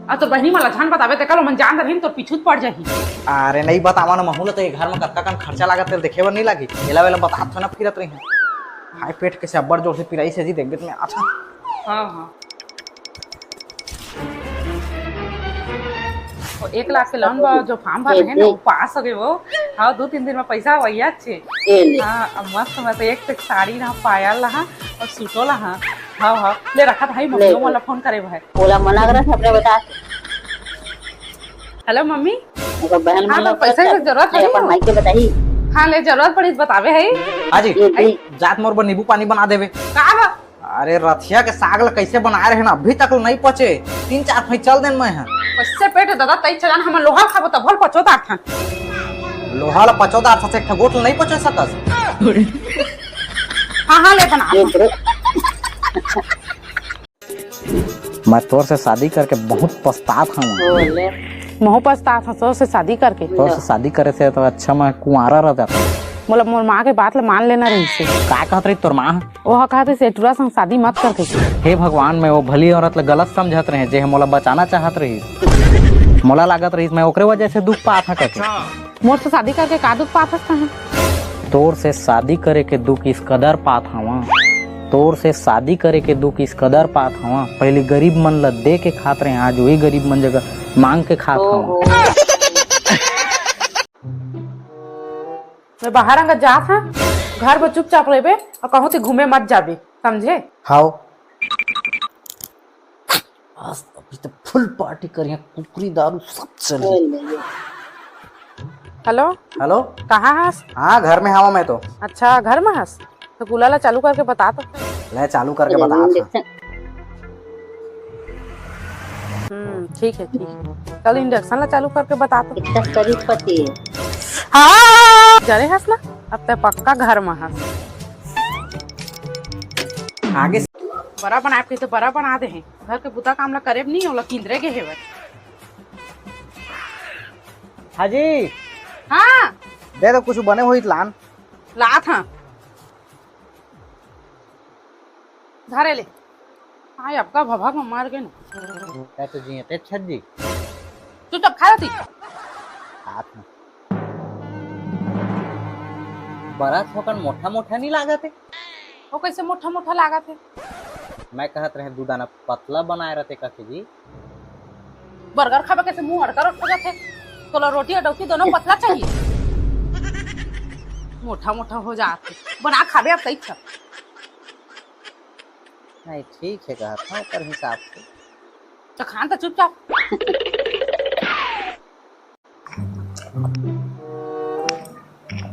अब तो बहिनी मन ल झन बताबे, ते कल ओमन जान दरही न, तोर पीछू पड़ जाही। अरे नहीं बतावा ना, महू ल तो ये घर में कतका कन खर्चा लागत तेल देखे बर नहीं लागी, एला वेला बतात थोड़ा फिरत रही। हाय पेट कैसे अब्बड़ जोर से पिराई से जी, देखबे में अच्छा। हाँ हाँ। वो एक लाख के लोन बा, जो फॉर्म भर रहे ना, वो पास हो गए वो। हाँ, दो तीन दिन में पैसा वही अच्छे। हाँ, अब मस्त मस्त एक से एक साड़ी रहा, पायल रहा और सूटो रहा। हाँ हाँ, ले रखा था, मम्मी वाला फोन करे भाई। ओला मना करा सबने बता। Hello mummy. ओकर बहन हाँ, मन तो पैसा के जरूरत है अपन माई के बताही। हाँ, ले जरूरत पड़ी बतावे है। हाँ जी। जात मोर बर नींबू पानी बना देवे। का बा? अरे रथिया के साग ल कैसे बनाए रहे ना, अभी तक नहीं पचे। तीन चार फई चल देन मैं ह। उससे पेट दादा तई चलान हम लोहा खाबो तब भल पचो दार था। लोहा ल पचो दार था से एक ठो गोट ल नहीं पचे सकस। हाँ हाँ ले बना। मैं तोर से शादी करके बहुत पछतात हूँ। महू पछतात हूँ तोर से शादी करके। तोर से शादी करे से तो अच्छा मैं कुंवारा रह जाता। मोला मोर माँ के बात ल मान लेना रहिस हे। का कहत रही तोर माँ? ओह कहत रहिस, "एटुरा संग शादी मत कर," कहिके। हे भगवान, मैं वो भली औरत ल गलत समझत रहे, जे ह मोला बचाना चाहत रहिस। मोला लागत रहिस, मैं ओकरे वजह से दुख पात हूँ कहिके। मोर से शादी करके का दुख पात हस तहाँ? तोर से शादी करे के दुख इस कदर पात हवा, तोर से शादी करे के दुख इस कदर पात हवा। पहले गरीब मन ल दे के खात रहे, आज वही गरीब मन जगह मांग के खात हवा। मैं बाहर अंगा जात हूँ, घर में चुपचाप रहबे और कहूँ ते घूमे मत जाबे, समझे? हाओ। आज अभी तो फुल पार्टी करिया, कुकरी दारू सब चली। हेलो। हेलो। कहाँ हस? हाँ, घर में हवा मैं तो। अच्छा, घर में हस? तो कूलर ला चालू करके बता तो। ले, चालू करके बता। हम्म, ठीक है, ठीक है। कल इंडक्शन ला चालू करके बता तो। इतना शरीफ पति है। हाँ। जाने हस ना, अब ते पक्का घर में हस। आगे से बड़ा बनाए के तो बड़ा बना दे हैं। घर के बुता काम ला करे नहीं, ओला किंदरे के हेवत। हाँ जी। हाँ। दे दो, कुछ बने हुई लान। लात हाँ। धरे ले। हाँ, आपका भभक में मार गए ना। क्या तो जी, ते छत जी। तू तब खा लेती। हाथ में। बड़ा थोकन मोटा मोटा नहीं लागत है। वो कैसे मोटा मोटा लागत है? मैं कहत रहे दू दाना पतला बनाए रहते काकी जी। बर्गर खाबे कैसे मुंह अड़का रख जाते? तोला रोटी और डौकी दोनों पतला चाहिए। मोटा मोटा हो जाते। बना खाबे अब कई खा। नहीं, ठीक है कहत हूँ, पर हिसाब से। तो खान तो चुपचाप।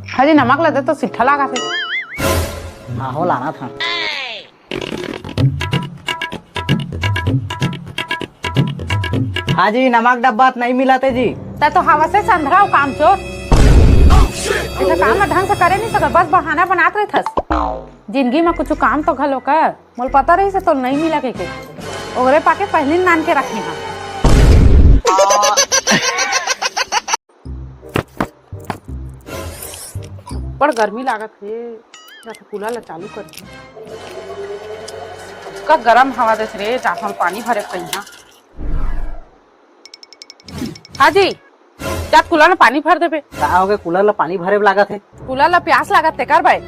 हाँ जी, नमक ला दे तो सिट्ठा लागत हे। हाँ हो, लाना था। हाँ जी, नमक डब्बा तो नहीं मिला थे जी। तै तो हवा से संधरा हो कामचोर। ऐसा काम में ढंग से करे नहीं सके, बस बहाना बनात रहथस। जिंदगी में कुछ काम तो घलो कर। मोला पता रहिस हे तोला नइ मिला कहिके, ओकरे पाके पहिली नान के रखे हंव। बड़ गर्मी लागत हे, या तो कूलर ला चालू कर। का गरम हवा देत रे, जाथन पानी भरे कहिया। हाँ जी। जा कूलर में पानी भर देबे। का होगे, कूलर ला पानी भरे लागत हे? कूलर ला प्यास लागत तेकर बाय।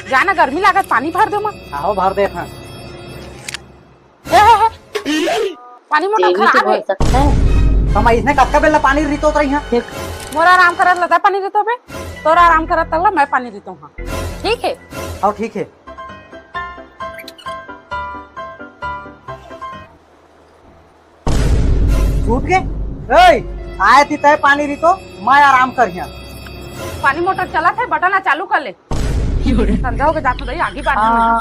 जाना गर्मी लागत, पानी भर दे मा। आओ भर दे था। ए, ए, ए, पानी मोटर खराब हे। तो मैं इसने कतका बेला पानी रितोत रही हां। मोर आराम करत लता पानी रितो बे, तोर आराम करत तक ला मैं पानी रितो हां। ठीक हे? हां, ठीक हे। छूट के? ए, आए थी तय पानी रितो, मैं आराम करिया। पानी मोटर चलत हे, बटन ला चालू कर ले। संझा होके जात हो दई, आगी बार हां।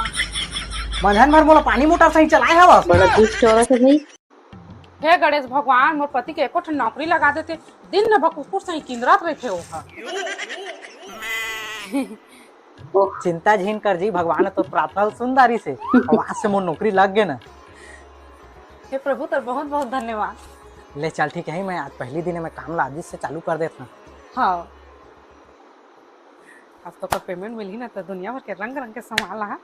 मंझन भर मोला पानी मोटर सही चलाए हवस। बड़ा दुष्ट औरत हे भाई। हे गणेश भगवान, मोर पति के एको ठन नौकरी लगा देते, दिन न भर कुकुर सही किंदरत रहिथे ओहा। चिंता झिन कर जी, भगवान तो प्रार्थना सुन डारिस हे। अउ आज से मोर नौकरी लग गे ना। हे प्रभु, तोर बहुत बहुत धन्यवाद। ले चल, ठीक हे, मैं आज पहली दिन में काम ला आदिस से चालू कर देत हंव। हां। अब तो ओकर payment मिलही ना, तो दुनिया भर के रंग रंग के सामान ला, हां।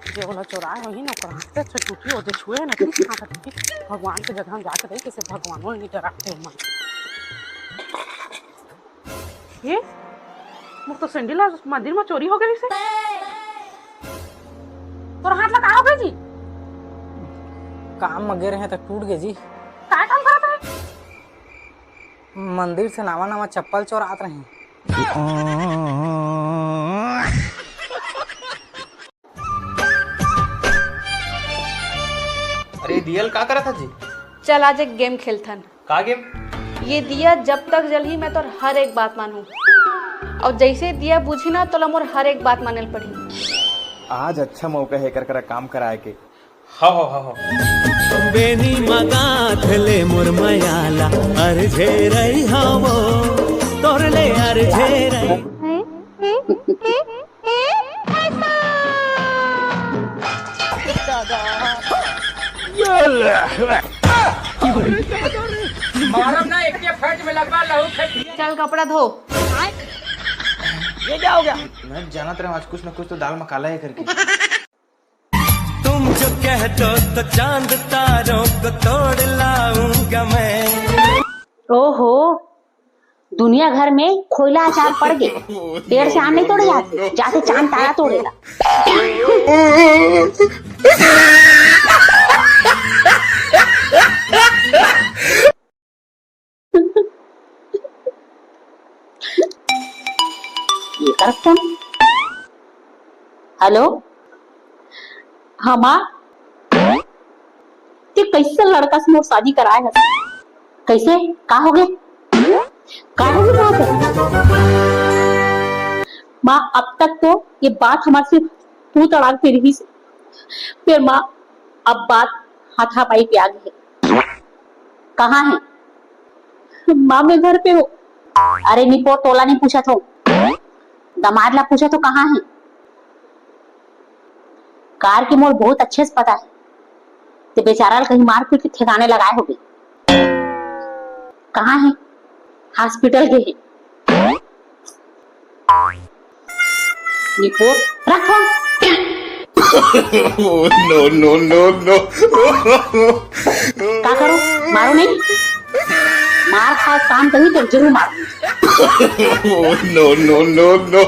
जे ओला चोराए होही ना, ओकर हाथ से टूटी, ओ जे छुए ना, किस हाथ से टूटी। भगवान के जगह हम जाके रही, किसे भगवान नहीं डराते हो मन। ये मोर तो sandal ला मंदिर में चोरी हो गई से। तोर हाथ ला का हो गई जी? काम में गे रहे तो टूट गए जी। का काम करत रहे? मंदिर से नवा नवा चप्पल चोरात रहे। अरे दियल, का करत हस जी? चल, आज एक game खेलथन। का game? ये दिया जब तक जलही, मैं तोर हर एक बात मानहूं, अउ जैसे दिया बुझही ना, तोला मोर हर एक बात माने ल पड़ही। आज अच्छा मौका हे एकर करा काम कराए के। हां, हां, हां, हां। बेनी मगाथ ले मोर मयाला, अरझेरई हवो, तोर ले अरझेरई। मारब ना, एक के फट में लगवा लहू, फेंक दिया। चल, कपड़ा धो। ये क्या हो गया? मैं जानत रहा हूँ, आज कुछ ना कुछ तो दाल में काला है करके। तुम जो कह दो तो चांद तारों को तोड़ लाऊंगा मैं। ओहो, दुनिया घर में खोइला अचार पड़ गे। पेड़ से आम नहीं तोड़े जाते, जाते चांद तारा तोड़ेला। ये करत कोन? हेलो, हाँ माँ, ते कैसे लड़का से मोर शादी कराए हस? कैसे? का हो गए? का हो गए बात है? माँ, अब तक तो ये बात हमारे से तू तड़ाक पे रही से। फिर माँ, अब बात हाथापाई पे आ गई है। कहाँ है? माँ, मैं घर पे हूँ। अरे निपोर, तोला नहीं पूछा थो, दमाद ला पूछा थो, कहाँ है? कार के मोर बहुत अच्छे से पता है, ते बेचारा ला कहीं मार पीट के ठिकाने लगाए होगे। कहाँ है? हॉस्पिटल गे है। निपोर, रख phone. Oh, no, no, no, no। का करो? मारो नहीं? मार खाए काम कहीं तो जरूर मारो। Oh, no, no, no, no।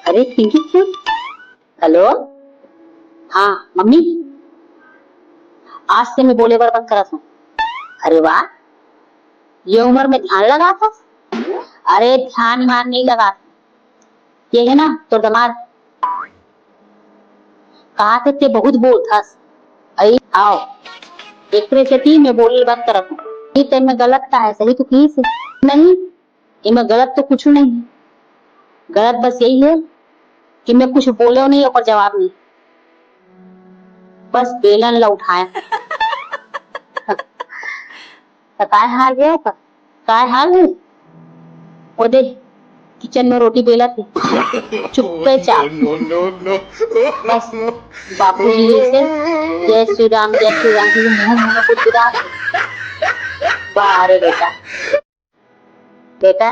अरे, पिंकी क्यों? हेलो, हाँ मम्मी, आज से मैं बोले बर बंद करत हूँ। अरे वाह, ये उम्र में ध्यान लगात हस? अरे ध्यान म्यान नहीं लगात, ये है ना तोर दमाद, कहा थे ते बहुत बोलत हस। अई आओ, एकरे सेती मैं बोले बंद करत हूँ। ये ते में गलत का है, सही तो की से? नहीं, एमा गलत तो कुछ नहीं है, गलत बस यही है कि मैं कुछ बोले नहीं, ओकर जवाब नहीं, बस बेलन ला उठाया। तो काय हाल है ओकर? काय हाल है? वो दे, किचन में रोटी बेलत है, चुप्पे चाप। No, no, no। बस बापू जी से जय श्री राम, जय श्री राम की मुंह मुंह को चुरा। बाहर है बेटा। बेटा,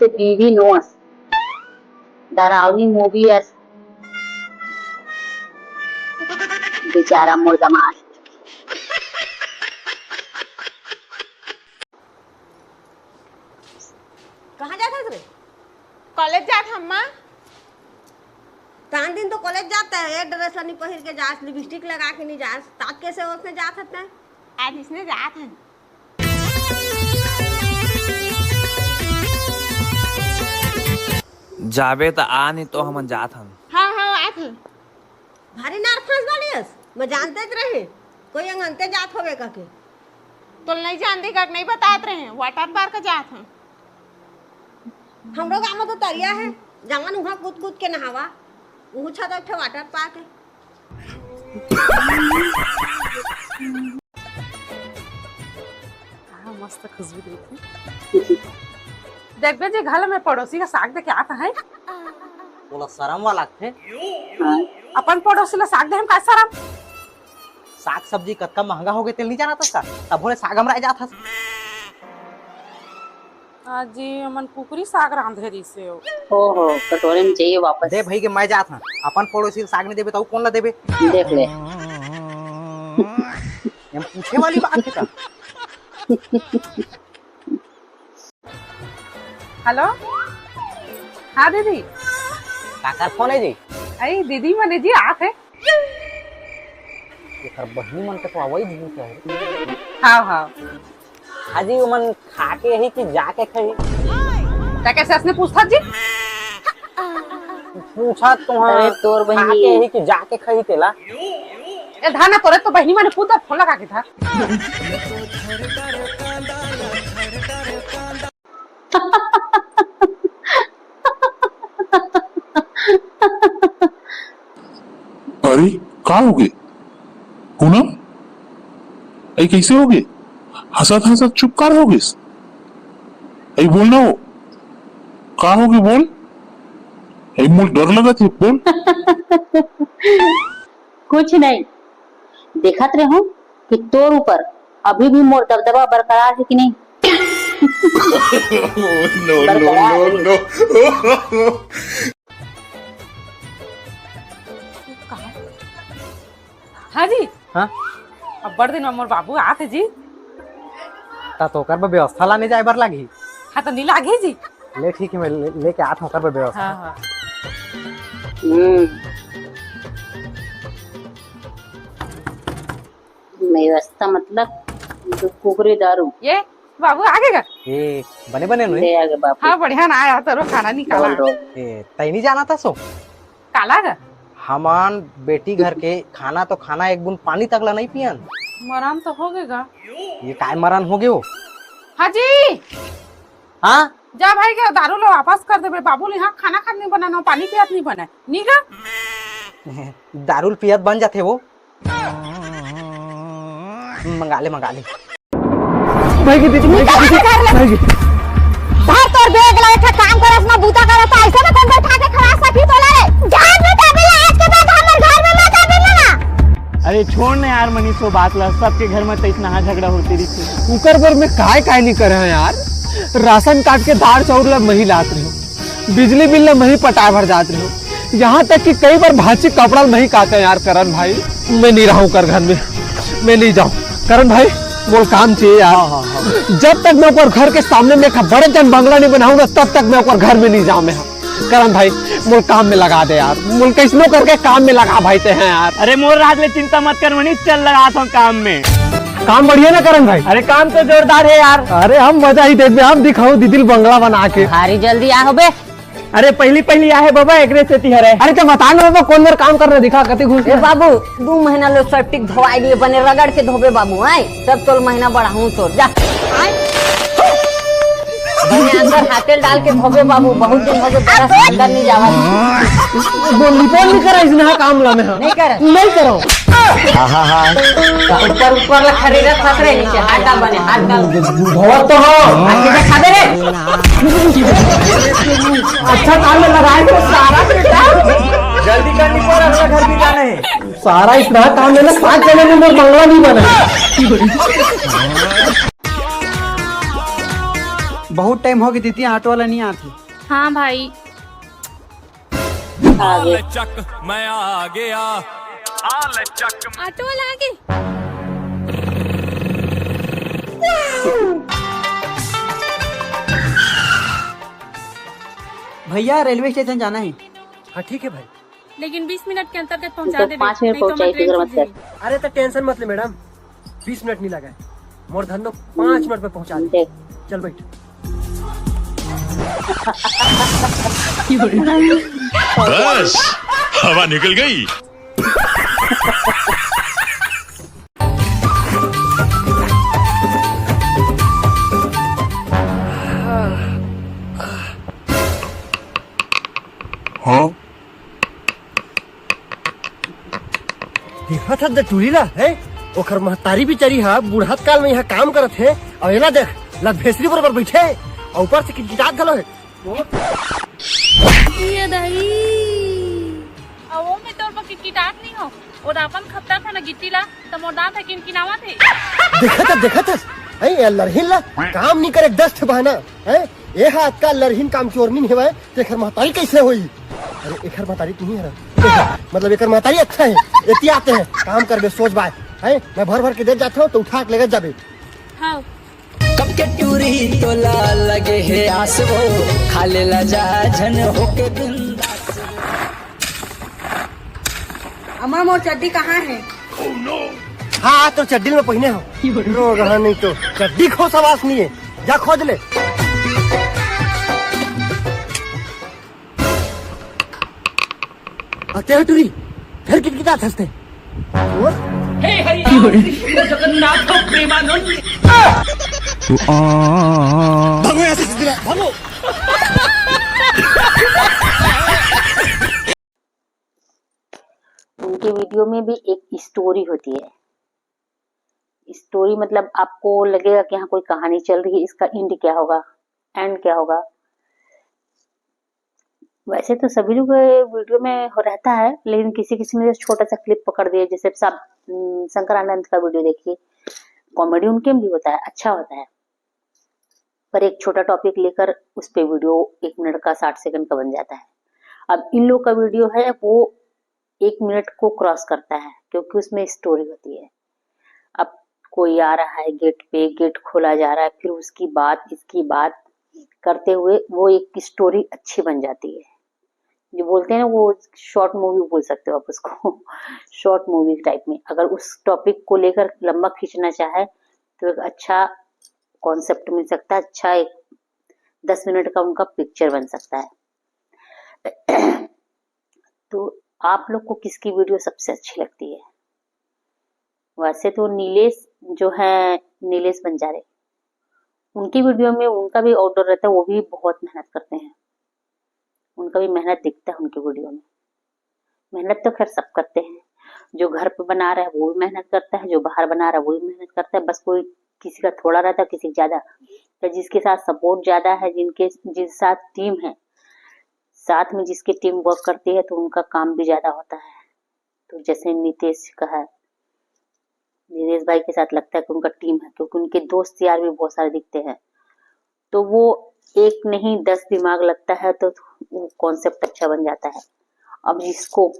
ते बीवी नोस, डरावनी मूवी अस। बेचारा मोर दमाद। कॉलेज जात हम्मा। तान दिन तो कॉलेज जाता है, ये ड्रेस ला नहीं पहिर के जास, लिपस्टिक लगा के नहीं जास, तात कैसे ओसने जात हत्ता? आज इसने जात है। जाबे त आ, नहीं तो हमन जात हन। हाँ, हाँ, आत हन। भारी नार फंस गलियस, मैं जानते ज रहे, कोई अंगनते जात होवे कके। तो नहीं जानते का, नहीं बतात रहे, वाटर पार्क जात हन। हमरो गाँव में तो तरिया है, जावन उहाँ कूद कूद के नहावा, उहू छा तो एक ठे वाटर पार्क है। हाँ, मस्त खुशबू देत हे। देखबे जी, घर में पड़ोसी का साग दे के आत हे। तोला शरम वाला लगथे। अपन पड़ोसी ला साग दे हम का शरम? साग सब्जी कतका महंगा हो गए, तेल नहीं जाना था का? तभो ले साग हमराय जात हस। आज जी हमन कुकरी साग रांधे रहिसे हो। हो, हो, कटोरे में चाहिए वापस। दे भाई के मैं जात हूँ, अपन पड़ोसी ला साग नहीं देबे तो अउ कोन ला देबे? देख ले। हम पूछे वाली बात है का? हेलो, हाँ दीदी। काकर फोन है जी? अरे दीदी मने जी आत है। एकर बहिनी मन के तो आवई नहीं है। हाँ, हाँ। हाजी, उमन खा के ही कि जाके खाई? त कैसे असने पूछत जी? पूछत तो हाँ, अरे तोर बहिनी। खा के ही कि जाके खाई तेला? ए, धाना तोरे तो बहिनी मने खुद फोन लगा के था। अरे, का होगे? पूनम, अई कैसे होगे? हंसत हंसत चुप कार होगिस? अई बोल ना वो, का होगे बोल? अई मोला डर लगत हे, बोल। कुछ नहीं, देखत रहूं कि तोर ऊपर अभी भी मोर दबदबा बरकरार है कि नहीं। No, no, बरकरार no, है। No। हाँ जी। हाँ? अब्बड़ दिन में मोर बाबू आत हे जी। ता तो ओकर बर व्यवस्था लाने जाए बर लागही। हाँ, तो नी लागही जी। ले ठीक है, मैं ले, लेके आत हूँ ओकर बर व्यवस्था। हाँ, हाँ। हम्म। व्यवस्था मतलब जो कुकरी दारू। ये बाबू आगे का? ए, बने बने नु? ले आगे बाबू। हाँ, बढ़िया ना आया, तोरो खाना निकाला। Double role. ए, तई नहीं जाना था सो? काला गा? हमन बेटी घर के खाना तो खाना, एक बूंद पानी तक ला नहीं पियन। मरान तो हो गए गा। ये काय मरान हो गयो? हाजी! हाँ? जा भाई के दारू ला वापस कर देबे, बाबू ले यहाँ खाना खात नहीं बना, ना पानी पियात नहीं बना। नी गा? दारू पियत बन जाथे वो। मंगा ले, मंगा ले। भाई की दीदी, भाई की दीदी, भाई की। धर तोर बैग ला, एक ठा काम करस ना, बूता करस, तो ऐसे में कौन बैठा के खवा सकी तोला रे? जान भी तबे आज के बाद हमर घर में मत आबे ना। अरे छोड़ ना यार मनीष, वो बात ला, सबके घर में तो इतना झगड़ा होते रहिथे। उकर बर में काय काय नहीं करे हैं यार, राशन कार्ड के दाल चाउर ला मही लात रहे हो। बिजली बिल ला मही पटाए भर जात रहे हो। यहाँ तक कि कई बार भांची कपड़ा ला मही काते यार करण भाई। मैं नहीं रहूँ कर घर में, मैं नहीं जाऊँ। करण भाई, मोला काम चाहिए यार। हाँ, हाँ, हाँ। जब तक मैं ओकर घर के सामने में एक बड़े जन बंगला नहीं बनाऊंगा, तब तक मैं ओकर घर में नहीं जाऊँ मैं। करण भाई, मोला काम में लगा दे यार, मोला कैसनो करके काम में लगा भाई ते हैं यार। अरे मोर राज ले चिंता मत कर मनीष, चल लगा तो काम में। काम बढ़िया ना करण भाई? अरे काम तो जोरदार है यार। अरे हम मजा ही देखबे, हम दिखाऊं दीदी ल बंगला बना के। भारी जल्दी आ होबे। अरे पहली पहली आहे बाबा, एकरे सेती हरे। अरे तो बता ना बाबा, कौन मेर काम कर रहे, दिखा कति घुस ए गए। बाबू, दू महीना लो सेप्टिक धोवाई लिए, बने रगड़ के धोबे बाबू, आय तब तोल महीना बढ़ाऊं तोर, जा। बने अंदर हाथेल डाल के धोबे बाबू, बहुत दिन हो गए बरस अंदर नहीं जावा। बोल रिपोर्ट नहीं करा इसने, हाँ काम ला में, हाँ। नहीं करे। नहीं करो। ऊपर ऊपर ला खरीदा खतरे नीचे हाथ डाल बने, हाथ डाल। धोवत तो हो। आके दिखा दे रे। अच्छा काम में लगाए थे सारा बेटा। जल्दी कर, नहीं पर अगला घर भी जाना है। सारा इतना काम में ना, सात जने में मेरा बंगला नहीं बना। बहुत टाइम हो गया दीदी, ऑटो वाला नहीं आती। हाँ भाई। आ गए। चक, मैं आ गया। ऑटो वाला आ गए। भैया, रेलवे स्टेशन जाना है। हाँ, ठीक है भाई। लेकिन बीस मिनट के अंतर्गत पहुंचा तो देबे, पाँच मिनट नहीं तो पहुंचाई, मत फिक्र रेल मत कर। अरे तो टेंशन मत ले मैडम, बीस मिनट नहीं लगा है, मोर धन तो पाँच मिनट में पहुंचा दे। देख। चल बैठ। बस, हवा निकल गई। हाँ? देखत हस द टूरी ला, हैं? ओकर महतारी बिचारी हा बुढ़त काल में यहाँ काम करत हे, अउ एला देख, ला भेसरी बरोबर बैठे, अउ ऊपर से किटकिटात घलो हे। ये दही। अ, वो में तोर बर किटकिटात नहीं हो, वो अपन खपता था ना गिट्टी ला, त मोर दांत ह किनकिनावत हे। देखत हस, देखत हस, हैं, ये लरहिन ला काम नहीं करे, दस ठे बहाना, हैं? ये हा अतका लरहिन काम चोरनी हेवय, त एखर महतारी कैसे होई? अरे, एखर महतारी तो नहीं है ना? मतलब, एकर महतारी अच्छा है, एती आते हैं, काम करबे, सोच बाय, हैं? मैं भर भर के दे जाता हूँ, तो उठा के लेके जाबे। हाँ। कब के टूरी तोला लगे हे आस वो, खा ले ला जा झन होके बिंदास। अम्मा, मोर चड्डी कहाँ है? हाँ, तो चड्डी में पहिने हो। रोग हाँ नहीं तो चड्डी खोस आवास नहीं है, जा खोज ले। अते हटुरी, फिर किटकिटात हस ते। हे हरि राम कृष्ण जगन्नाथ प्रेमानंद। भागो यहाँ से, भागो। उनके वीडियो में भी एक स्टोरी होती है। स्टोरी मतलब आपको लगेगा कि हाँ, कोई कहानी चल रही है, इसका एंड क्या होगा, एंड क्या होगा। वैसे तो सभी लोग वीडियो में हो रहता है, लेकिन किसी किसी में जो छोटा सा क्लिप पकड़ दिए, जैसे सब, उम, शंकर आनंद का वीडियो देखिए, कॉमेडी उनके में भी होता है, अच्छा होता है, पर एक छोटा टॉपिक लेकर उस पे वीडियो एक मिनट का, साठ सेकंड का बन जाता है। अब इन लोग का वीडियो है, वो एक मिनट को क्रॉस करता है, क्योंकि उसमें स्टोरी होती है। अब कोई आ रहा है गेट पे, गेट खोला जा रहा है, फिर उसकी बात, इसकी बात करते हुए वो एक स्टोरी अच्छी बन जाती है। जो बोलते हैं ना, वो शॉर्ट मूवी बोल सकते हो आप उसको। शॉर्ट मूवी टाइप में अगर उस टॉपिक को लेकर लंबा खींचना चाहे, तो एक अच्छा कॉन्सेप्ट मिल सकता है, अच्छा एक दस मिनट का उनका पिक्चर बन सकता है। तो आप लोग को किसकी वीडियो सबसे अच्छी लगती है? वैसे तो नीलेश जो है, नीलेश बंजारे, उनकी वीडियो में उनका भी आउटडोर रहता है, वो भी बहुत मेहनत करते हैं, उनका भी मेहनत दिखता है उनकी वीडियो में। मेहनत तो खैर सब करते हैं, जो घर पे बना रहा है वो भी मेहनत करता है, जो बाहर बना रहा है वो भी मेहनत करता है, बस कोई किसी का थोड़ा रहता है, किसी का ज्यादा। तो जिसके साथ सपोर्ट ज्यादा है, जिनके, जिस साथ टीम है, साथ में जिसकी टीम वर्क करती है, तो उनका काम भी ज्यादा होता है। तो जैसे नीतीश का है, नीतीश भाई के साथ लगता है कि उनका टीम है, क्योंकि उनके दोस्त यार भी बहुत सारे दिखते हैं। तो वो एक नहीं, दस दिमाग लगता है, तो वो कॉन्सेप्ट अच्छा बन जाता है। अब जिसको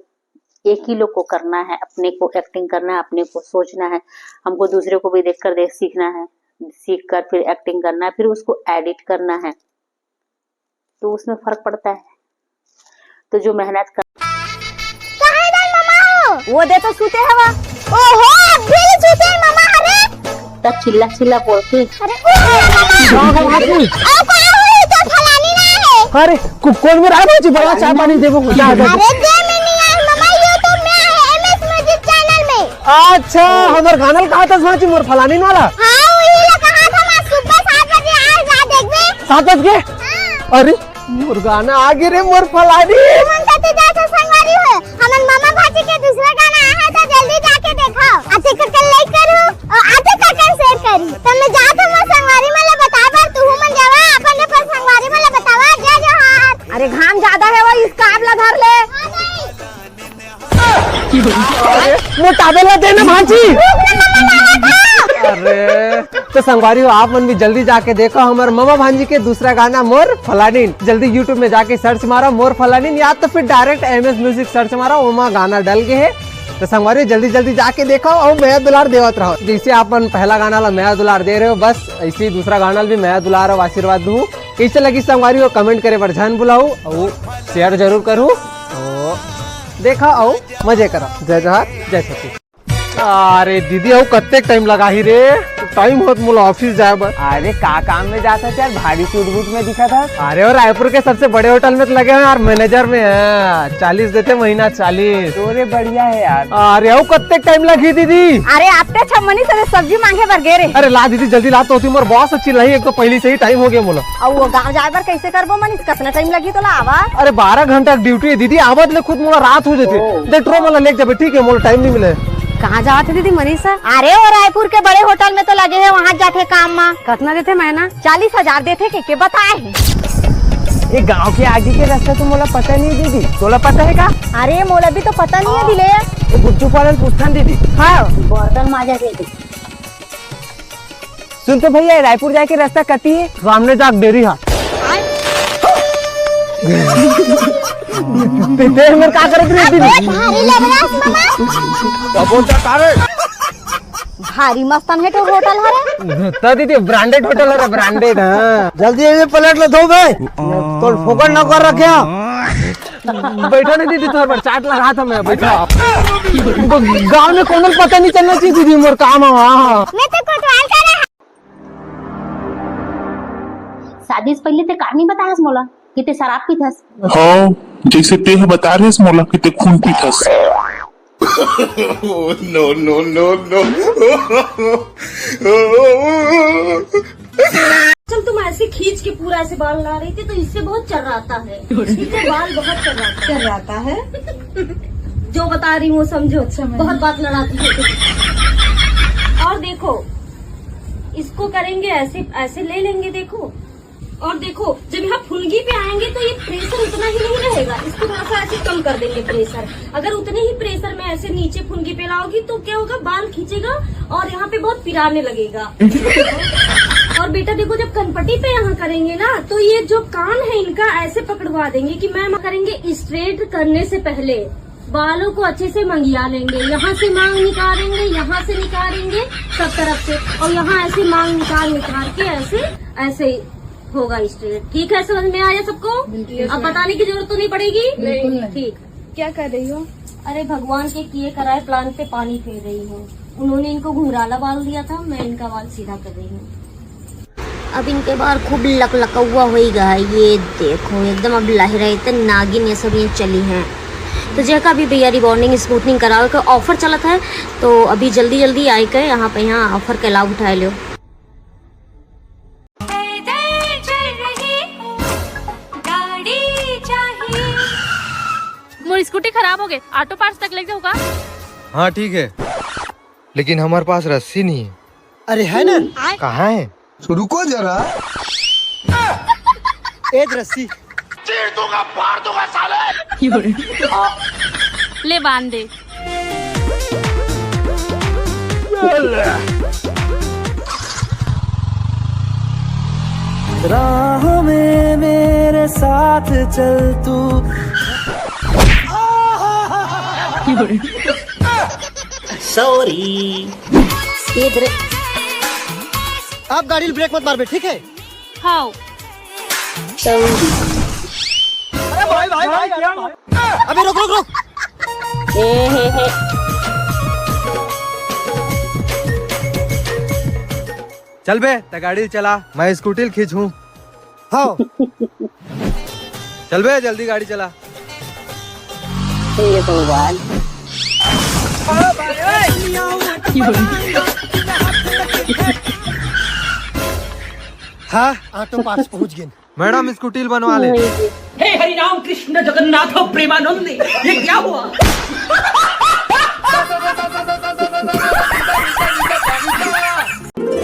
एक ही लोग को करना है, अपने को एक्टिंग करना है, अपने को सोचना है, हमको दूसरे को भी देख कर देख सीखना है, सीख कर फिर एक्टिंग करना है, फिर उसको एडिट करना है, तो उसमें फर्क पड़ता है। तो जो मेहनत कर कहाँ है दाई मामा हो? वो दे तो सूते हवा। ओहो, अब भी सूते हैं मामा, अरे। त चिल्ला चिल्ला बोलके। अरे, ओ मामा। का हो बाबू? अरे, का होई, तो फलानी ना है। अरे, को-, कौन मेर आय बाबू जी? बड़ा चाय पानी देबो। अरे, दे में नहीं आय मामा, YouTube में आय, एमएस म्यूजिक चैनल में। अच्छा, हमर गाना ल कहा था भांची, मोर फलानी वाला। हाँ, वही ला कहा था मैं, सुबह सात बजे आय, जा देखबे। सात बज के? हाँ। अरे, मोर गाना आ गे रे, मोर फलानी। तुमन कते जात हो संगवारी हो? हमन मामा भांची के दूसरा गाना आय हे, तो जल्दी जाके देखव। आते कर कर लाइक करू अउ आते कर कर शेयर करू। त मैं जात हंव मोर संगवारी मन ला बताय बर, तुहू मन जावा, अपन अपन संगवारी मन ला बतावा। जय जोहार। अरे घाम ज्यादा हे, वो स्कार्फ ला धर ले। हाँ, नहीं। मोर टॉवेल ला दे ना भांची। अरे, तो संगवारी हो, आप मन भी जल्दी जाके देखव हमर ममा भांजी के दूसरा गाना मोर फलानीन। जल्दी YouTube में जाके सर्च मारव मोर फलानीन, या तो फिर डायरेक्ट एमएस म्यूजिक सर्च मारव, ओमा गाना डल गे हे। तो संगवारी हो, जल्दी जल्दी जाके देखव अउ मया दुलार देवत रहव। जैसे आप मन पहला गाना ला मया दुलार दे रहे हो, बस ऐसे ही दूसरा गाना ला भी मया दुलार अउ आशीर्वाद दू। कइसे लगिस संगवारी हो, comment करे बर झन भुलाहू, अउ share जरूर करहू। अउ देखा अउ मजे करा। जय जोहार, जय छत्तीसगढ़। अरे दीदी, अउ कतेक time लगाही रे? Time होत मोला office जाए बर। अरे का काम में जात हस यार, भारी suit boot में दिखत हस। अरे, वो रायपुर के सबसे बड़े hotel में तो लगे हंव यार, manager में। हाँ, चालीस देथे महीना, चालीस। तोरे बढ़िया हे यार। अरे, अउ कतेक time लगही दीदी? अरे, आते छमनी से सब्जी मांगे बर गे रे। अरे ला दीदी, जल्दी ला, तो मोर boss चिल्लाही, एक तो पहिली से ही time हो गे मोला। अउ वो गांव जाए बर कइसे करबो मनीष, कतना time लगही तोला आवा? अरे, बारह घंटा के duty हे दीदी, आवत ले खुद मोला रात हो जाथे। ओ। देख, टुरा मोला लेके जाबे, ठीक हे, मोला time नइ मिले। कहाँ जावत हे दीदी मनीषा? अरे, वो रायपुर के बड़े hotel में तो लगे हे, वहाँ जाथे काम मा। कतना देथे महीना? चालीस हजार देथे, के, के बताए हे? ये गांव के आगे के रास्ता तो मोला पता नहीं दीदी, तोला पता हे का? अरे, मोला भी तो पता नहीं हे दिले। ये गुपचुप वाला ल पूछथन दीदी। हाँ। बर्तन माजा दीदी। सुन तो भैया, रायपुर जाए के रास्ता कती हे? सामने जाके डेरी हा। ते, ते हमर का करत रही दीदी? अबे भारी लग रहा है मामा। का बोलता का रे? भारी मस्त हे तो hotel हरे। त दीदी, branded hotel हरे, branded, हाँ। जल्दी ये plate ला धो बे। तोर फोकट नौकर रखे हंव। बैठा नहीं दीदी, तोर बर चाट लगात हंव मैं, बैठा। गांव में कोनो ल पता नहीं चलना चाहिए दीदी, मोर काम हे, हाँ। मैं तो कोतवाल का रहा। शादी से पहले ते का नहीं बतायस मोला कि ते शराब पीथस? हाँ, जैसे ते ह बता रहेस मोला कि ते खून पीथस। No, no, no, no। चल, तुम ऐसे खींच के पूरा ऐसे बाल ला रही थी, तो इससे बहुत चर्राता है। इससे बाल बहुत चर्राता है। चर्राता है? जो बता रही हूँ, समझो। समझ। बहुत बात लड़ाती हो तुम। और देखो, इसको करेंगे ऐसे, ऐसे ले लेंगे, देखो। और देखो, जब यहाँ फुनगी पे आएंगे तो ये pressure उतना ही नहीं रहेगा, इसको थोड़ा सा ऐसे कम कर देंगे pressure। अगर उतने ही pressure में ऐसे नीचे फुनगी पे लाओगी तो क्या होगा, बाल खींचेगा और यहाँ पे बहुत पिराने लगेगा। और बेटा देखो, जब कनपटी पे यहाँ करेंगे ना, तो ये जो कान है इनका ऐसे पकड़वा देंगे कि मैम करेंगे straight करने से पहले बालों को अच्छे से मंगिया लेंगे, यहाँ से मांग निकालेंगे, यहाँ से निकालेंगे, सब तरफ से, और यहाँ ऐसे मांग निकाल निकाल के ऐसे, ऐसे होगा straight। ठीक है, समझ में आया सबको? बिल्कुल। अब बताने की जरूरत तो नहीं पड़ेगी? बिल्कुल नहीं। ठीक। क्या कर रही हो? अरे, भगवान के किए कराए plan पे पानी फेर रही हूँ। उन्होंने इनको घुंघराला बाल दिया था, मैं इनका बाल सीधा कर रही हूँ। अब इनके बाल खूब लकलकौआ होई गा है। ये देखो, एकदम अब लहराए ते नागिन ये सब ये चली हैं। तो जेका भी भैया rebonding smoothing करावे के offer चलत है, तो अभी जल्दी जल्दी आए के यहाँ पे यहाँ offer के लाभ उठाए लियो। पैदल चल रही हूँ, गाड़ी चाहिए। मोर स्कूटी खराब हो गए, auto parts तक ले जाऊँ का? हाँ, ठीक है, लेकिन हमारे पास रस्सी नहीं है। अरे है ना। कहाँ है? रुको जरा। ए रस्सी। चीर दूंगा, फाड़ दूंगा साले। ले बांध दे। राह में मेरे साथ चल तू। Sorry। ये दे। आप गाड़ी ल brake मत मारबे, ठीक है? हाँ। अरे भाई, भाई, भाई, क्या? अबे रुक, रुक, रुक। ए, हे, हे। चल बे, त गाड़ी चला, मैं स्कूटी ल खींचूं। हाँ। चल बे, जल्दी गाड़ी चला। हे भगवान। हाँ, auto parts पहुंच गए। मैडम, स्कूटी बनवा ले। हे हरि राम कृष्ण जगन्नाथ प्रेमानंद, ये क्या हुआ?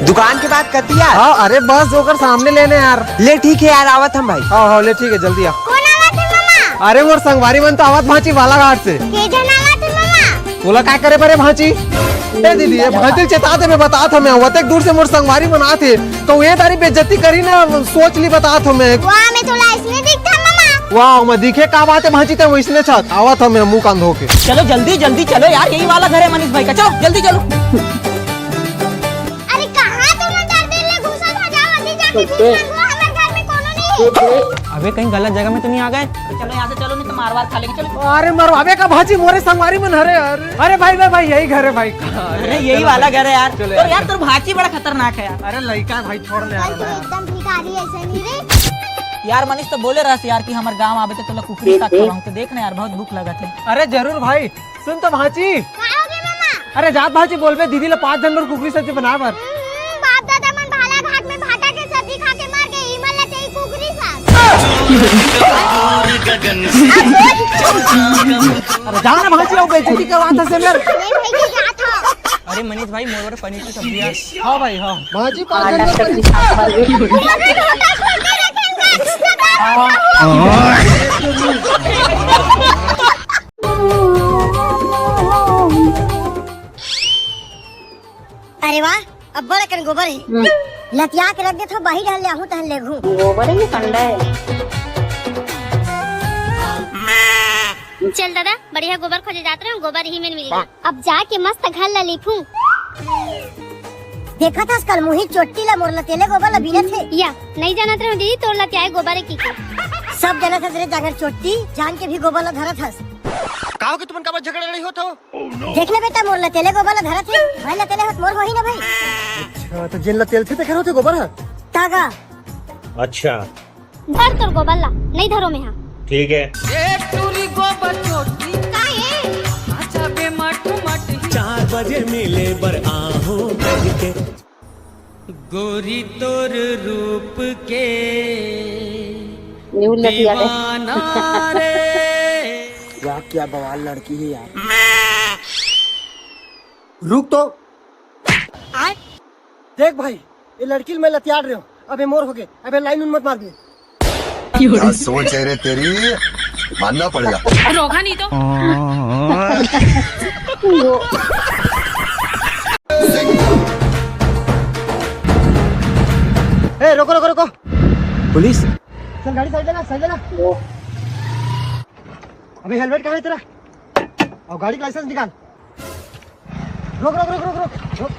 दुकान के बाद कतिया? हाँ, अरे बस ओकर सामने लेने यार। ले ठीक है यार, आवत हम भाई। हाँ, हाँ, ले ठीक है, जल्दी आ। कौन आवत है मामा? अरे मोर संगवारी मन तो आवत भांची बालाघाट से। के जन आवत है मामा? तोला काय करे बरे भांची? ए दीदी, ये भांची चेता दे, मैं बतात हूँ मैं, वतेक दूर से मोर संगवारी मन आत हे, तो ये तारी बेइज्जती करी ना, सोच ली बतात हूँ मैं। वाह, मैं तोला इसने दिखता मामा। वाह, मैं दिखे का बात है भांची, ते वैसने छत आवत हूँ मैं मुंह कान धो के। चलो जल्दी, जल्दी चलो यार, यही वाला घर है मनीष भाई का, चलो जल्दी चलो। अरे कहाँ तुम डर दे ले घुसा था, जाओ अभी जाके भीख मांगो, हमारे घर में कोनो नहीं अबे, कहीं गलत जगह में तो नहीं आ गए? चलो यहाँ से, चलो, नहीं तो मार वार खा लेंगे। चलो। अरे मरवावे का भाजी, मोरे संगवारी मन हरे यार। अरे भाई, भाई, भाई, यही घर है भाई। अरे यही वाला घर है यार। चलो तो यार, यार। तोर भाजी बड़ा खतरनाक है यार। अरे लइका है भाई, छोड़ ले यार। एकदम भिखारी ऐसे नहीं रे। यार मनीष तो बोले रहस यार कि हमर गांव आबे तो तोला कुकरी साग खवाऊं, तो देख ना यार, बहुत भूख लगत है। अरे जरूर भाई, सुन तो भांची। का हो गे मामा? अरे जात भांची बोलबे दीदी ला पांच झन बर कुकरी सब्जी बना बर। हम्म, बाप दादा मन भाला घाट में भाटा के सब्जी खा के मर गे, इमन ला चाहिए कुकरी साग। अरे जा ना भांची, वो बेइज्जती करवात हस मेर। नहीं भाई, ये क्या था? अरे मनीष भाई, मोर बर पनीर की सब्जी यार। हाँ भाई, हाँ। भांची पांच झन बर पनीर। अरे वाह, अब्बड़ अकन गोबर हे। लतिया के रख देथव, बाहिर हल जाहूं तहन लेघूं। गोबर हे कि कंडा हे? चल दादा, बढ़िया गोबर खोजे जात रहे, गोबर ही में मिल गया। अब जाके मस्त घर ला लीपहूं। देखत हस कल मुही चोट्टी ला, मोर लतेले गोबर ला बीनत हे। या, नहीं जानत रहे दीदी, तोर लतियाए गोबर हे की के। सब जानत हस रे जांगर चोट्टी, जान के भी गोबर ला धरत हस। का हो गे तुमन काबर झगड़ा लड़ाई होत हो? देख ना बेटा, मोर लतेले गोबर ला धरत हे, भाई लतेले होत मोर होही ना भाई। अच्छा, तो जेन लतेलथे तेखर होथे गोबर ह? तागा। अच्छा। धर तोर गोबर ला, नहीं धरो में हा। ठीक है। ए टूरी गोबर चोटी। का ए? आजा बे मट मट ही। चार बजे मिले बर आहूं कहिके। गोरी तोर रूप के न्यू लतिया रे। दीवाना रे। वाह, क्या बवाल लड़की है यार। रुक तो। आय। देख भाई, ये लड़की ल मैं लतियाड़ रहे हो, अबे मोर हो गए, अबे लाइन उन मत मार दे। क्या सोच है रे तेरी, मानना पड़ेगा। रोगा नहीं तो। ए, रोको, रोको, रोको। पुलिस। चल, गाड़ी साइड लगा, साइड लगा। अबे हेलमेट कहाँ है तेरा? और गाड़ी का लाइसेंस निकाल। रोक, रोक, रोक, रोक, रोक, रोक।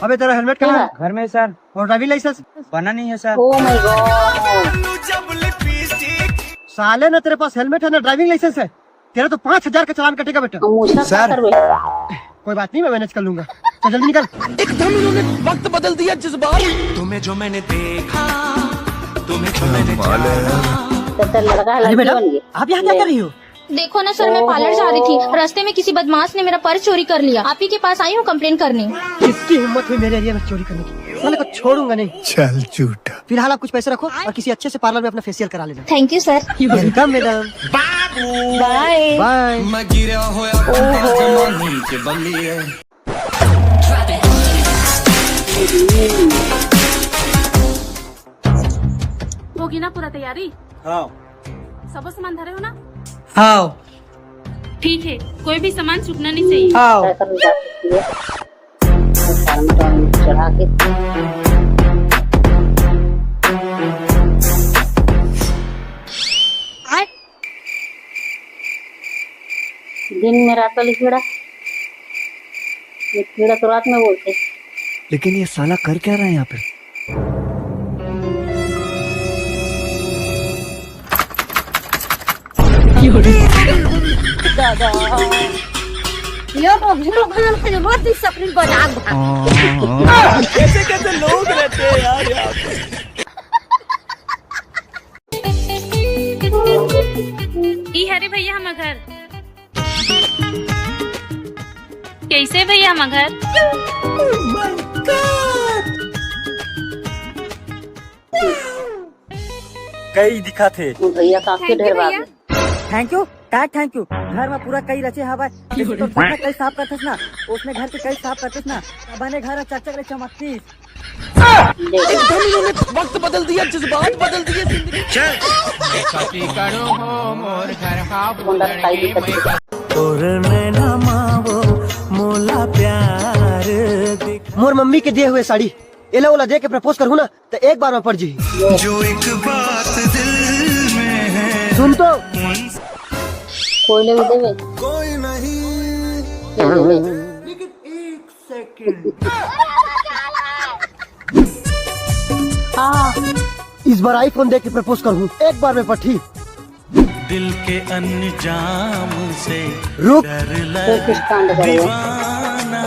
अबे तेरा हेलमेट कहाँ है? घर में है सर। और ड्राइविंग लाइसेंस? बना नहीं है सर। Oh my God। साले, ना तेरे पास हेलमेट है ना ड्राइविंग लाइसेंस है। तेरा तो पाँच हजार का चालान कटेगा बेटा। हम मुझसे क्या सर। करबे? कोई बात नहीं, मैं मैनेज कर लूंगा। चल जल्दी निकल। एकदम इन्होंने वक्त बदल दिया, जज्बात। तुम्हें जो मैंने देखा, तुम्हें जो मैंने जाना। तो तेरा लड़का है, अरे लड़की मैडम, बन गई। आप यहाँ क्या कर रही हो? देखो ना सर, मैं पार्लर जा रही थी, रास्ते में किसी बदमाश ने मेरा पर्स चोरी कर लिया। आप ही के पास आई हूँ कंप्लेन करने। किसकी हिम्मत हुई मेरे एरिया में चोरी करने की? साले को छोड़ूंगा नहीं। चल झूठा। फिलहाल आप कुछ पैसे रखो और किसी अच्छे से पार्लर में अपना फेशियल करा लेना। Thank you sir. Welcome madam. बाबू। बाय। बाय। मैं गिरा होया जमाने के बलिए। होगी ना पूरा तैयारी? हाँ। सबो सामान धरे हो ना? हाँ। ठीक है, कोई भी सामान चुकना नहीं चाहिए। हाँ। चढ़ा के। दिन में रात वाली कीड़ा, ये कीड़ा तो रात में बोलते। लेकिन ये साला कर क्या रहा है यहाँ पे? यो तो हीरो खान के बहुत ही सपरिल बजाग भाग। कैसे कैसे लोग रहते हैं यार यहाँ पे। ई हरे भैया हमर घर। कैसे भैया हमर घर? कई दिखत हे। भैया काफी ढेर बात। Thank you. का थैंक यू? घर में पूरा कई रचे हवय। जैसे तो घर में कई साफ करथस ना, उसने घर के कई साफ करथस ना, बने घर चकचक ले चमकतीस। एकदम इन्होंने वक्त बदल दिया, जज्बात बदल दिए जिंदगी। चल। तोर नैना मावो मोला प्यार दिखा। मोर मम्मी के दिए हुए साड़ी एला ओला दे के प्रपोज करहूं ना, त एक बार में पड़ जी। जो एक बात दिल में है। सुन तो। कोई ले भी देवे। कोई नहीं। लेकिन एक सेकंड। हाँ। इस बार आईफोन दे के प्रपोज करूँ, एक बार में पट्टी। दिल के अंजाम से रुक। डर लग दीवाना।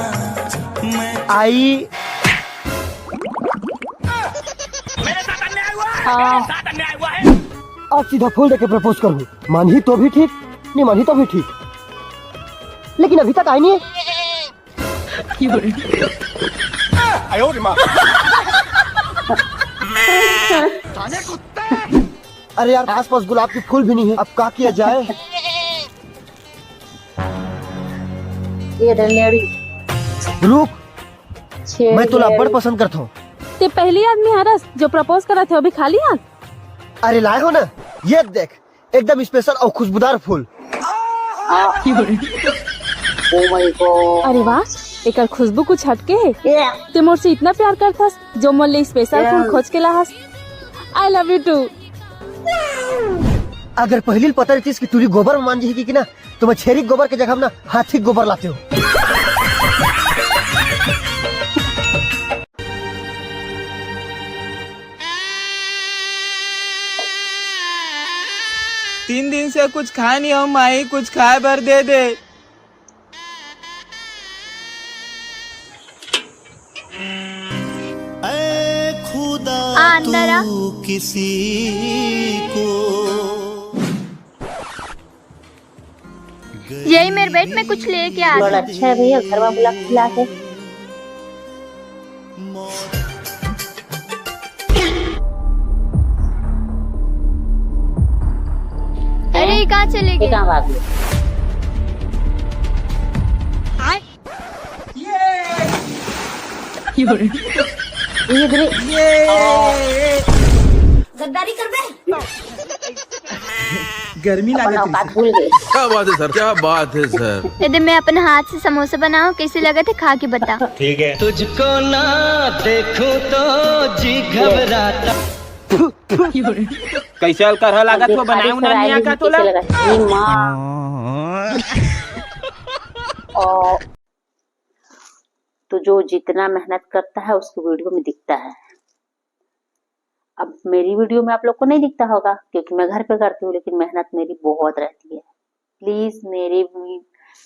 मैं आई। हाँ। अब सीधा फूल दे के प्रपोज करूँ, मानही तो भी ठीक, नहीं मानही तो भी ठीक, लेकिन अभी तक आई नहीं है। अरे यार, आसपास गुलाब के फूल भी नहीं है, अब का किया जाए? ये धनियाड़ी। रुक, मैं तोला बड़ पसंद करता हूँ। ते पहली आदमी हरस जो प्रपोज करत हे, अभी खाली हाथ? अरे लाए हो ना, ये देख, एकदम स्पेशल और खुशबूदार फूल। Oh my God। अरे वाह, एकर खुशबू कुछ हटके हे। ते मोर से इतना प्यार करथस जो मोर ले स्पेशल फूल खोज के लाहस। I love you too। अगर पहली पता रहतीस कि टूरी गोबर में मान जी कि ना, तो मैं छेरी गोबर के जगह ना हाथी गोबर लाते हो। तीन दिन से कुछ खाए नहीं हूँ माई, कुछ खाए बर दे दे। ऐ खुदा, आ, अंदर आ। तू किसी को यही मेरे बेड में कुछ लेके आ बड़ा गया। अच्छा है भैया, घर में बुला के खिला के। अरे, ये कहाँ चले गए? ये कहाँ भाग गए? ये इधर ही। गद्दारी कर बे। गर्मी अपन लागत औकात रही। भूल गए। क्या बात है सर, क्या बात है सर। यदि मैं अपने हाथ से समोसा बनाऊं, कैसे लगे थे, खा के बता। ठीक है। तुझको ना देखूं तो जी घबराता। कैसे अलकरहा लागत हो, बनाए उना नहीं आका तोला? कैसे लगा? ये माँ। और तो जो जितना मेहनत करता है, उसको वीडियो में दिखता है। अब मेरी वीडियो में आप लोग को नहीं दिखता होगा, क्योंकि मैं घर पे करती हूँ, लेकिन मेहनत मेरी बहुत रहती है। प्लीज मेरे भी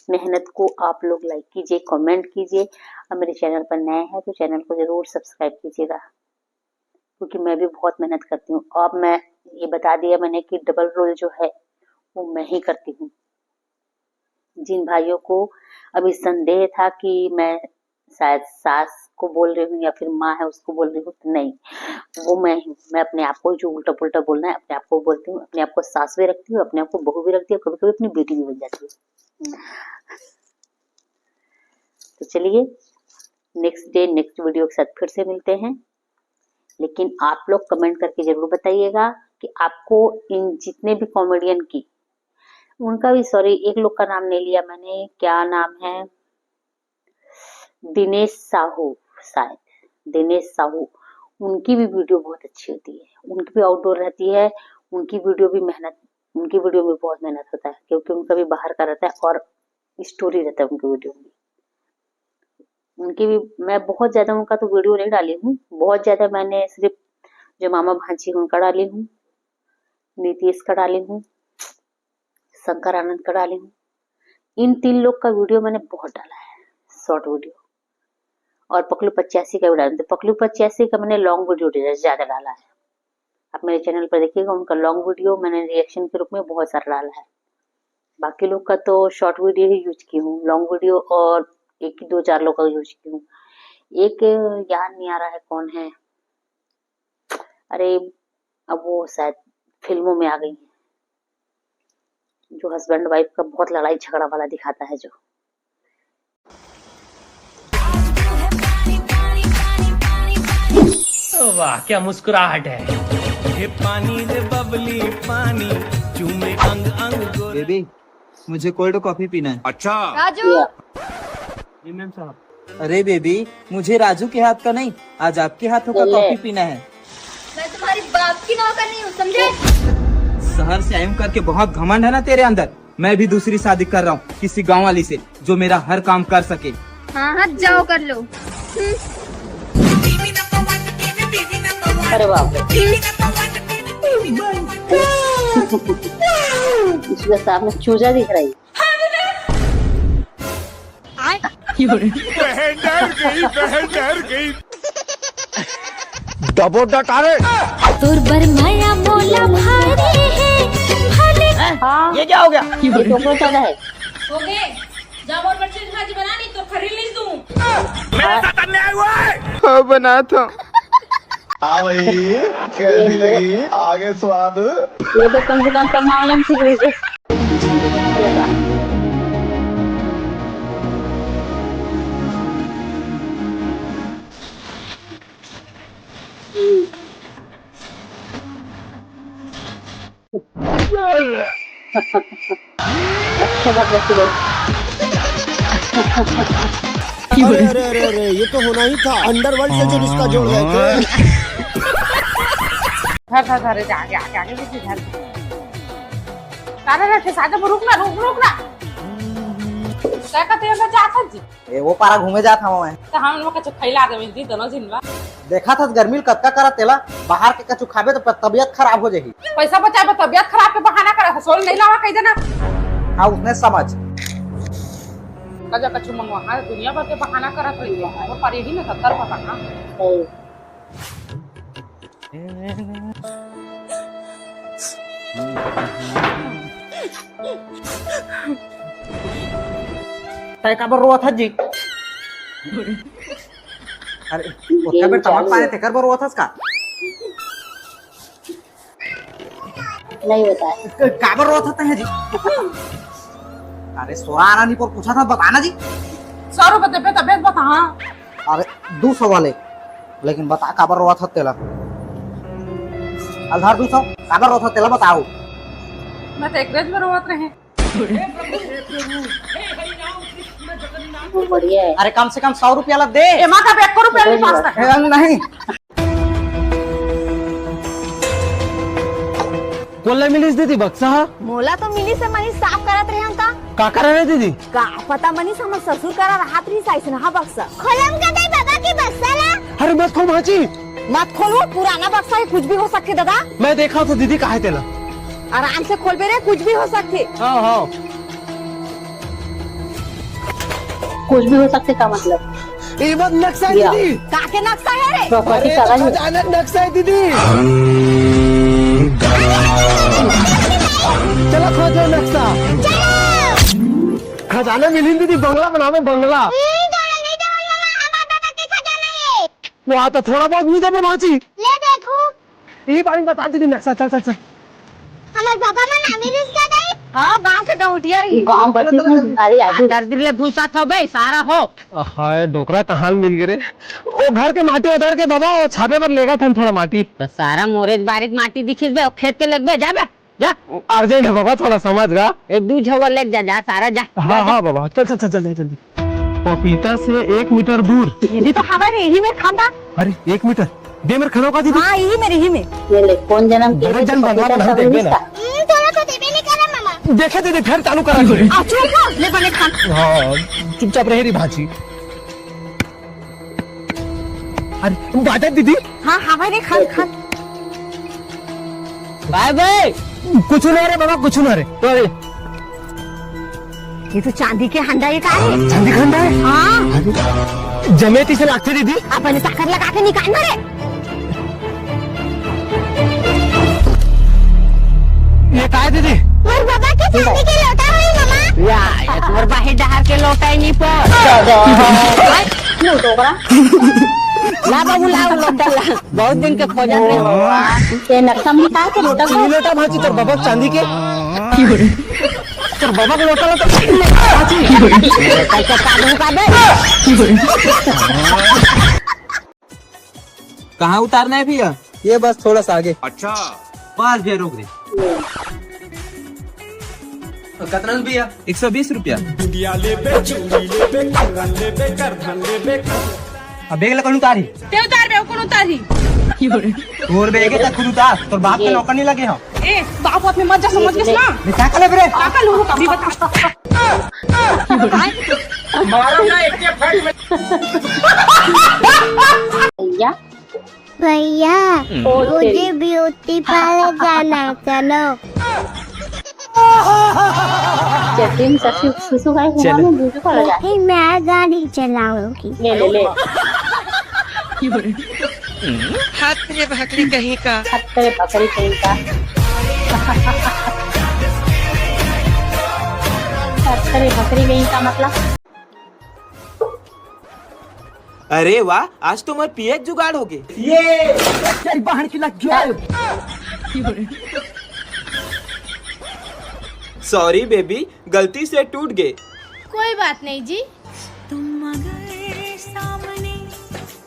मेहनत को आप लोग लाइक कीजिए, कमेंट कीजिए, और मेरे चैनल पर नए हैं तो चैनल को जरूर सब्सक्राइब कीजिएगा, क्योंकि मैं भी बहुत मेहनत करती हूँ। और मैं ये बता दिया मैंने कि डबल रोल जो है, वो मैं ही करती हूँ। जिन भाइयों को अभी संदेह था कि मैं शायद सास को बोल रही हूँ या फिर माँ है उसको बोल रही हूँ, तो नहीं, वो मैं ही हूँ। मैं अपने आप को जो उल्टा पुल्टा बोलना है, अपने आप को बोलती हूँ, अपने आप को सास भी रखती हूँ, अपने आप को बहू भी रखती हूँ, कभी कभी अपनी बेटी भी बन जाती हूँ। तो चलिए, नेक्स्ट डे नेक्स्ट वीडियो के साथ फिर से मिलते हैं। लेकिन आप लोग कमेंट करके जरूर बताइएगा कि आपको इन जितने भी कॉमेडियन की, उनका भी, सॉरी, एक लोग का नाम नहीं लिया मैंने, क्या नाम है, दिनेश साहू, शायद दिनेश साहू, उनकी भी वीडियो बहुत अच्छी होती है, उनकी भी आउटडोर रहती है, उनकी वीडियो भी मेहनत, उनकी वीडियो में बहुत मेहनत होता है, क्योंकि उनका भी बाहर का रहता है और स्टोरी रहता है उनकी वीडियो में। उनकी भी, मैं बहुत ज्यादा उनका तो वीडियो नहीं डाली हूँ, बहुत ज्यादा मैंने सिर्फ जो मामा भांजी उनका डाली हूँ, नीतीश का डाली हूँ, शंकर आनंद का डाली हूँ। इन तीन लोग का वीडियो मैंने बहुत डाला है, शॉर्ट वीडियो, और पकलू पचासी का भी डाला। तो पकलू पचासी का मैंने लॉन्ग वीडियो ज्यादा डाला है। आप मेरे चैनल पर देखिएगा, उनका लॉन्ग वीडियो मैंने रिएक्शन के रूप में बहुत सारा डाला है। बाकी लोग का तो शॉर्ट वीडियो ही यूज की हूँ, लॉन्ग वीडियो और एक दो चार लोग का यूज की हूँ। एक याद नहीं आ रहा है कौन है, अरे, अब वो शायद फिल्मों में आ गई है, जो हस्बैंड वाइफ का बहुत लड़ाई झगड़ा वाला दिखाता है जो। वाह, क्या मुस्कुराहट है। हे पानी रे बबली पानी, चूमे अंग अंग गोरे। बेबी, मुझे कोल्ड कॉफी पीना है। अच्छा। राजू। जी मैम साहब। अरे बेबी, मुझे राजू के हाथ का नहीं, आज आपके हाथों का कॉफी पीना है। मैं तुम्हारी बाप की नौकर नहीं हूँ, समझे? शहर से आई हूँ करके बहुत घमंड है ना तेरे अंदर। मैं भी दूसरी शादी कर रहा हूँ किसी गाँव वाली से, जो मेरा हर काम कर सके। हाँ हाँ, जाओ कर लो। अरे बाप रे। इसके सामने चूजा दिख रही। डबो डटारे। तोर बर माया मोला भारी हे। भले ये क्या हो गया? ये टोकरो चला है। ओके, जा मोर बर चीज भाजी बना, नहीं तो खरीद ली तू। हाँ, बना था। हाँ भाई, कैसी लगी? आगे स्वाद। ये तो कम से कम कम मामले में सीख लीजिए। अरे अरे अरे अरे, ये तो होना ही था। अंडरवर्ल्ड से जो रिश्ता जोड़ रहे थे। धर धर धर, आगे आगे आगे, आगे पीछे धर। तारा रखे साजा, रुक ना, रुक रुक ना। क्या कहते हैं, मैं जाता जी। ए, वो पारा घूमे जात हूँ मैं। तो हम लोग कछु खैला देवे जी दोनों झिनवा। देखा था गर्मी ल कतका करत तेला, बाहर के कछु खाबे तो तबियत खराब हो जाही। पैसा बचाए बर तबियत खराब के बहाना करत, सोल नहीं लावा कह देना। हाँ, उसने समझ। कजा कछु मंगवा, हाँ, दुनिया भर के बहाना करत रही है। वो पर यही ना सत्तर पता ना। तय काबर रोवत हस जी? अरे, ओतका बेर तमाक पाने तेकर बर रोवत हस का? नहीं होता है। क-, काबर रोवत हस तैं जी? अरे, सोरा आना नहीं पर पूछा था, बताना जी। सौ रुपए देबे तबे बता। अरे, दू सौ वाले, लेकिन बता काबर रोवत हस तेला? अलधार दू सौ, काबर रोवत हस तेला बताओ। मैं तो एक रेज में रोवत रहे। वो बढ़िया है। अरे, कम से कम सौ रुपया ला दे। एमा का एक रुपया नहीं पास तक। ए, नहीं। कोन ला मिलिस दीदी बक्सा हा? मोला तो मिलिस हे मनीष, साफ करत रहे हम का। का करे रे दीदी? का पता मनीष, हमर ससुर करा राहत रहिस अइसन हा बक्सा। खोलम का दे बाबा के बक्सा ला। अरे मत खोल भांची। मत खोल, वो पुराना बक्सा हे, कुछ भी हो सकथे दादा। मैं देखा तो दीदी, का हे तेला। आराम से खोलबे रे, कुछ भी हो सकथे। हाँ हाँ। कुछ भी हो सकथे का मतलब? ये मत नक्शा हे या। दीदी। का के नक्शा हे रे? प्रॉपर्टी अरे का नहीं। खजाना नक्शा हे दीदी। चला खोजो नक्शा। खजाना मिली दीदी, बंगला बनावे बंगला। वो आता थोड़ा बहुत नहीं देबे भांची। ले देखू। ये बारे में बता दीदी नक्शा, चल चल चल। हमर बाबा मन आमिर इसका दई। हाँ, गांव के गौटिया ही। गांव बस्ती में अरे यार। दर्द ले भूसा थो बे, सारा हो। हाय, डोकरा कहाँ मिल गए रे? ओ घर के माटी उधर के बाबा, वो छापे पर लेगा था थोड़ा माटी। तो सारा मोरेज बारिक माटी दिखिस बे, खेत के लगबे, जा बे, जा। अर्जेंट है बाबा, थोड़ा समझ गा। एक दू झोवर ले जा, जा सारा जा। हाँ हाँ बाबा, चल चल चल चल जल्दी। पपीता से एक मीटर दूर। ये तो हमारे यही में खांदा। अरे एक मीटर, दे मेरे खाना का दीदी। हाँ, यही मेरे, यही में। ये ले, कौन जन्म के बड़े जन बनवा बना देबे ना। हम्म, तोरा तो देबे नहीं करे मामा। देखे दीदी, फिर चालू करा। अच्छा, ले बने खान। हाँ, चुपचाप रहे री भांची। अरे बाजा दीदी। हाँ, हमारे खान खान। बाय बाय। कुछ ना रे बाबा, कुछ ना रे। ये तो चांदी के हंडा, ये का है? चांदी का हंडा है? हाँ। जमे तीसे लागथे दीदी। अपने ताकत लगा के निकालना रे। ये का है दीदी? मोर बाबा के चांदी के लोटा होई मामा। या, ये तोर बाहिर डहार के लोटा ही नहीं पर। क्यों डोकरा? ला बाबू, ला वो लोटा ला। बहुत दिन के खोजत रहे। ये नक्शा में का के लोटा ये लोटा भांची तोर बाबा चांदी के। तोर बाबा के लोटा ला तो भांची। कैसे काबू का बे? कहाँ उतारना है भैया? ये बस थोड़ा सा आगे। अच्छा। बस भैया, रोक दे। कतना भैया? एक सौ बीस रुपया। बिंदिया लेबे, चूड़ी लेबे, कंगन लेबे, करधन लेबे। अब बेग ला कोन उतारही? ते उतार बे, कोन उतारही? तोर बेग हे त खुद उतार, तोर बाप के नौकर नहीं लगे हो। ए, बाप हाथ में मत जा, समझ गेस ना? मैं क्या कर ले रे? का कर लूं, अभी बता। मारो ना एक के फट में। भैया, भैया, मुझे ब्यूटी पार्लर जाना है, चलो। जतिन ससु-, सुसु भाई हुआ चलो। में ब्यूटी पार्लर जा। फिर मैं गाड़ी चलाऊंगी। ले, ले, ले। हाथ रे भकरी कहीं का। हाथ रे भकरी कहीं का। हाथ रे भकरी कहीं का मतलब? अरे वाह, आज तो मोर पिए के जुगाड़ होगे। ये चल बाहर की लग गया। Sorry baby, गलती से टूट गे। कोई बात नहीं जी। तुम मगर सामने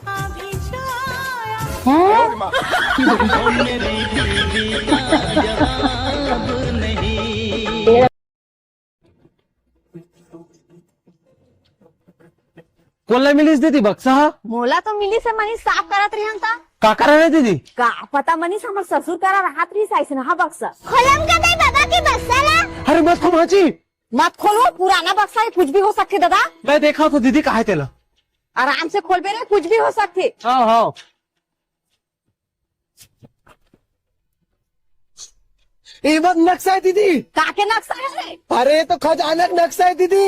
अभी जाया। हैं? कोन ला मिलिस दीदी बक्सा ह? मोला तो मिलिस हे, मनीष साफ करत रहिन त। का करत रहे दीदी? का पता मनीष, हमर ससुर करा राहत रहिस अइसनहा बक्सा। खोलम का दे बाबा के बक्सा ला? अरे मत खो भांची। मत खोलो, पुराना बक्सा हे, कुछ भी हो सकथे दादा। मैं देखा तो दीदी कहा हे तेला। आराम से खोलबे रे, कुछ भी हो सकथे। हाँ, हाँ। ए बात नक्शा हे दीदी। का के नक्शा हे रे? अरे, ये तो खजाना के नक्शा हे दीदी।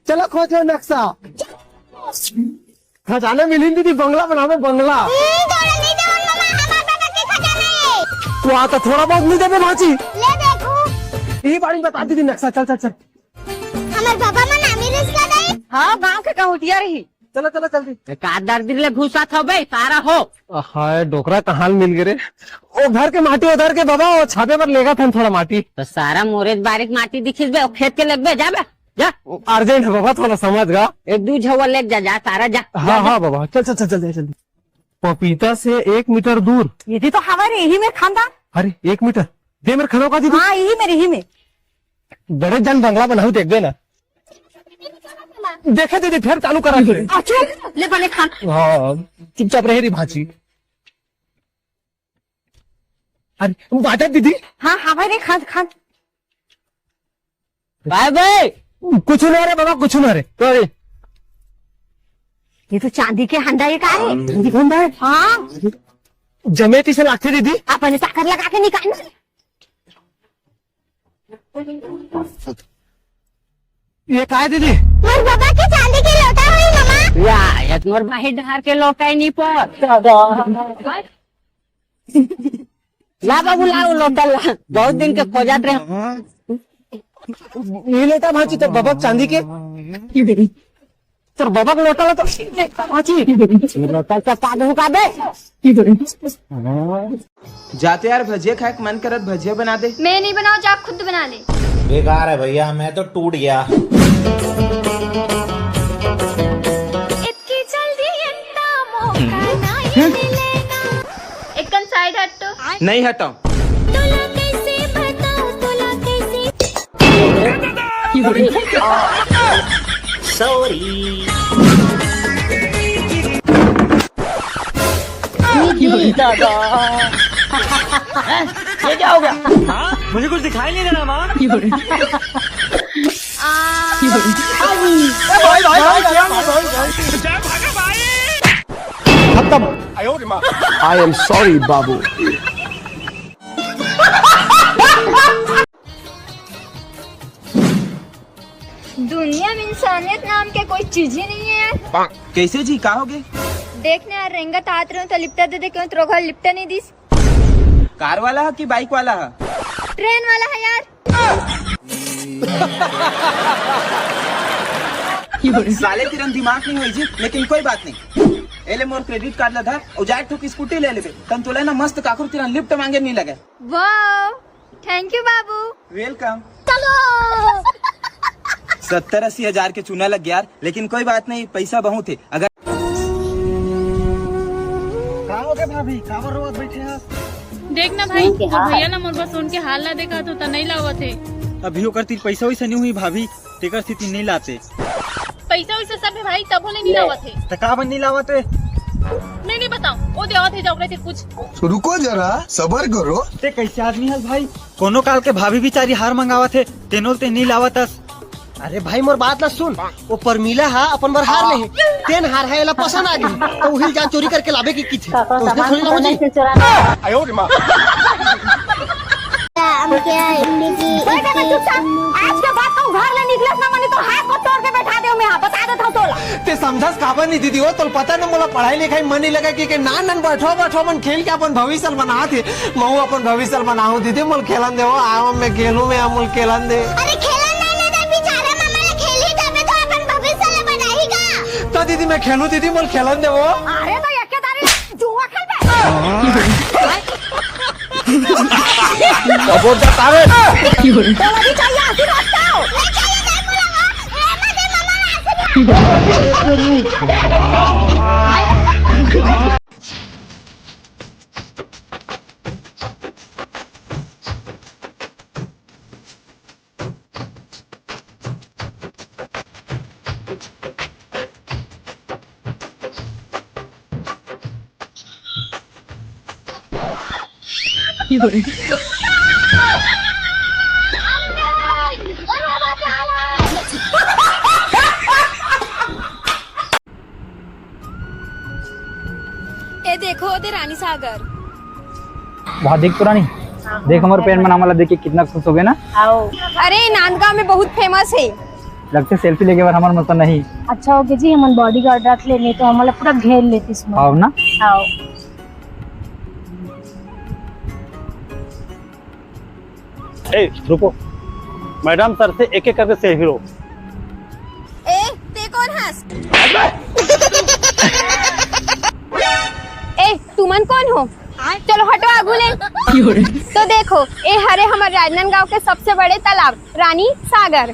चलो, खोजो नक्शा। खजाना मिलही दीदी, बंगला बनावे, बंगला। हम्म, तोरा नहीं देवन मामा, हमार बाबा के खजाना हे। तो आ तो थोड़ा बहुत नहीं देबे भांची। ले देखो। ये बारी बता दीदी नक्शा, चल, चल, चल। हमर बाबा मन नामी रिश्ता दई। हाँ, गांव के कहूटिया रही। चलो, चलो, जल्दी। का दर्द ले घुसा था बे, सारा हो। हाय, डोकरा कहाँ मिल गे रे? ओ घर के माटी उधर के बाबा, ओ छापे बर लेगा था थोड़ा माटी। तो सारा मोरेज बारिक माटी दिखिस बे, ओ खेत के लेबे, जा बे, जा। ओ, urgent हे बाबा, थोड़ा समझ गा। ए, दू झवा लेके जा, जा, सारा जा, हाँ, जा, जा। हाँ बाबा, चल, चल, चल, चल, जल्दी। पपीता से एक मीटर दूर। ये दी तो हमारे यही में खानदान। अरे, एक मीटर? दे मेरे खाना का दीदी। हाँ, यही में, यही में। बड़े जन बंगला बनाऊ, देखबे ना। देखे दीदी, फिर चालू करा दे। अच्छा, ले बने खान। हाँ, चुपचाप रहे री भांची। अरे, बाटा दीदी। हाँ, हाँ भाई रे, खान, खान। बाय बाय। कुछ ना रे बाबा, कुछ ना रे। Sorry। ये तो चांदी के हंडा हे का रे? चांदी के हंडा हे? हाँ। जमे तइसे लागथे दीदी। अपने ताकत लगा के निकाल ना। ये का हे दीदी? मोर बाबा के चांदी के लोटा होही मामा। या, ये तो मोर माही डहार के लोटा ही नहीं पर। ला बाबू, ला वो लोटा ला, बहुत दिन के खोजत रहे। ये लोटा भांची तोर बाबा के चांदी के। तोर बाबा के लोटा ला तो भांची। लोटा के पाद हुका बे। जा तो यार, भजिया खाए के मन करत, भजिया बना दे। मैं नहीं बनाऊँ, जा खुद बना ले। बेकार है भैया, मैं तो टूट गया। इतनी जल्दी इतना मौका नहीं मिलेगा। एक कन side हट तो। नहीं हटाऊं। तोला कैसे बताऊं, तोला कैसे। Sorry। ये क्या हो गया? मुझे कुछ दिखाई नहीं दे रहा, माँ। खत्म। I am sorry, बाबू। दुनिया में इंसानियत नाम के कोई चीज ही नहीं है यार। कैसे जी, का होगे? देख ना यार, रेंगत आत रहे हो तो लिपटा दे दे, क्यों तोरो घर लिपटा नहीं दिस? कार वाला है कि bike वाला है? Train वाला है यार। साले तिरन दिमाग नहीं होई जी, लेकिन कोई बात नहीं। ए ले मोर credit card ला धर, अउ जाए ठोक scooty ले लेबे, तन तोला ना मस्त काकरो तिरन lift मांगे नहीं लगे। Wow, thank you बाबू। Welcome। चलो। सत्तर अस्सी हजार के चूना लग गया यार, लेकिन कोई बात नहीं, पैसा बहुत है। अगर का हो गया भाभी, काबर रोवत बैठे हैं? देख ना भाई, सुन के तोर हाल। भैया ना मोर बर सोन के हार ला देखा तो त नहीं लावत हे। अभी ओकर तीर पैसा वैसा नहीं हुई भाभी, तेकर सेती नहीं लाते। पैसा वैसा सब है भाई, तभो ले नहीं लावत है। त का बन नहीं लावत है? मैं नहीं बताऊं, वो देवत है जाओ कहते कुछ। रुको जरा, सबर करो। ते कैसे आदमी हस भाई? कोनो काल के भाभी बिचारी हार मंगावत है, तेनो ते नहीं लावत अस। अरे भाई, मोर बात ला सुन। वो परमिला हा अपन बर हार ले, तेन हार है, एला पसंद आ गई, तो उहिल जा चोरी करके लाबे की किथे। तो उसने थोड़ी ना हो जी। आज के बाद तू घर ले निकलस ना, मनी तो हाथ को तोड़ के बैठा दे मैं, बता देता हूँ तोला। ते समझस काबर नहीं दीदी, वो तोल पता ना, मोला पढ़ाई लिखाई मन नहीं लगा कि, कि ना नन बैठो बैठो, मन खेल के अपन भविष्य बनात हे। महू अपन भविष्य बनाहूं दीदी, मोल खेलन दे वो, आवा मैं खेलूं, मैं मोल खेलन दे। अरे खेलन ना, ना दे, बेचारा मामा ले खेल ही जाबे तो अपन भविष्य ले बनाही का। तो दीदी मैं खेलूं दीदी, मोल खेलन दे वो। अरे तो एक के दारी जुआ खेलबे। अब वो बता रे। तो अभी चाहिए आशीर्वाद तो। ले चाहिए, नहीं बोला वो। ए, मत दे मामा ना आशीर्वाद। ए देखो, ओदे रानी सागर। वहाँ देख तो रानी, देख हमर पेन मन हमला देख के कितना खुश हो गए ना। आओ। अरे, नांदगांव में बहुत फेमस है। लगते सेल्फी लेके बर हमर मत नहीं। अच्छा हो गया जी, हमन बॉडीगार्ड रख लेने तो हमला पूरा घेर लेतीस मन। आओ ना। आओ। ए, रुको, मैडम सर से एक एक करके सेल्फी लो। ए, ते कौन हस? ए, तुमन कौन हो? चलो हटो आगू ले। तो देखो, ए हरे हमर राजनांदगांव के सबसे बड़े तालाब रानी सागर।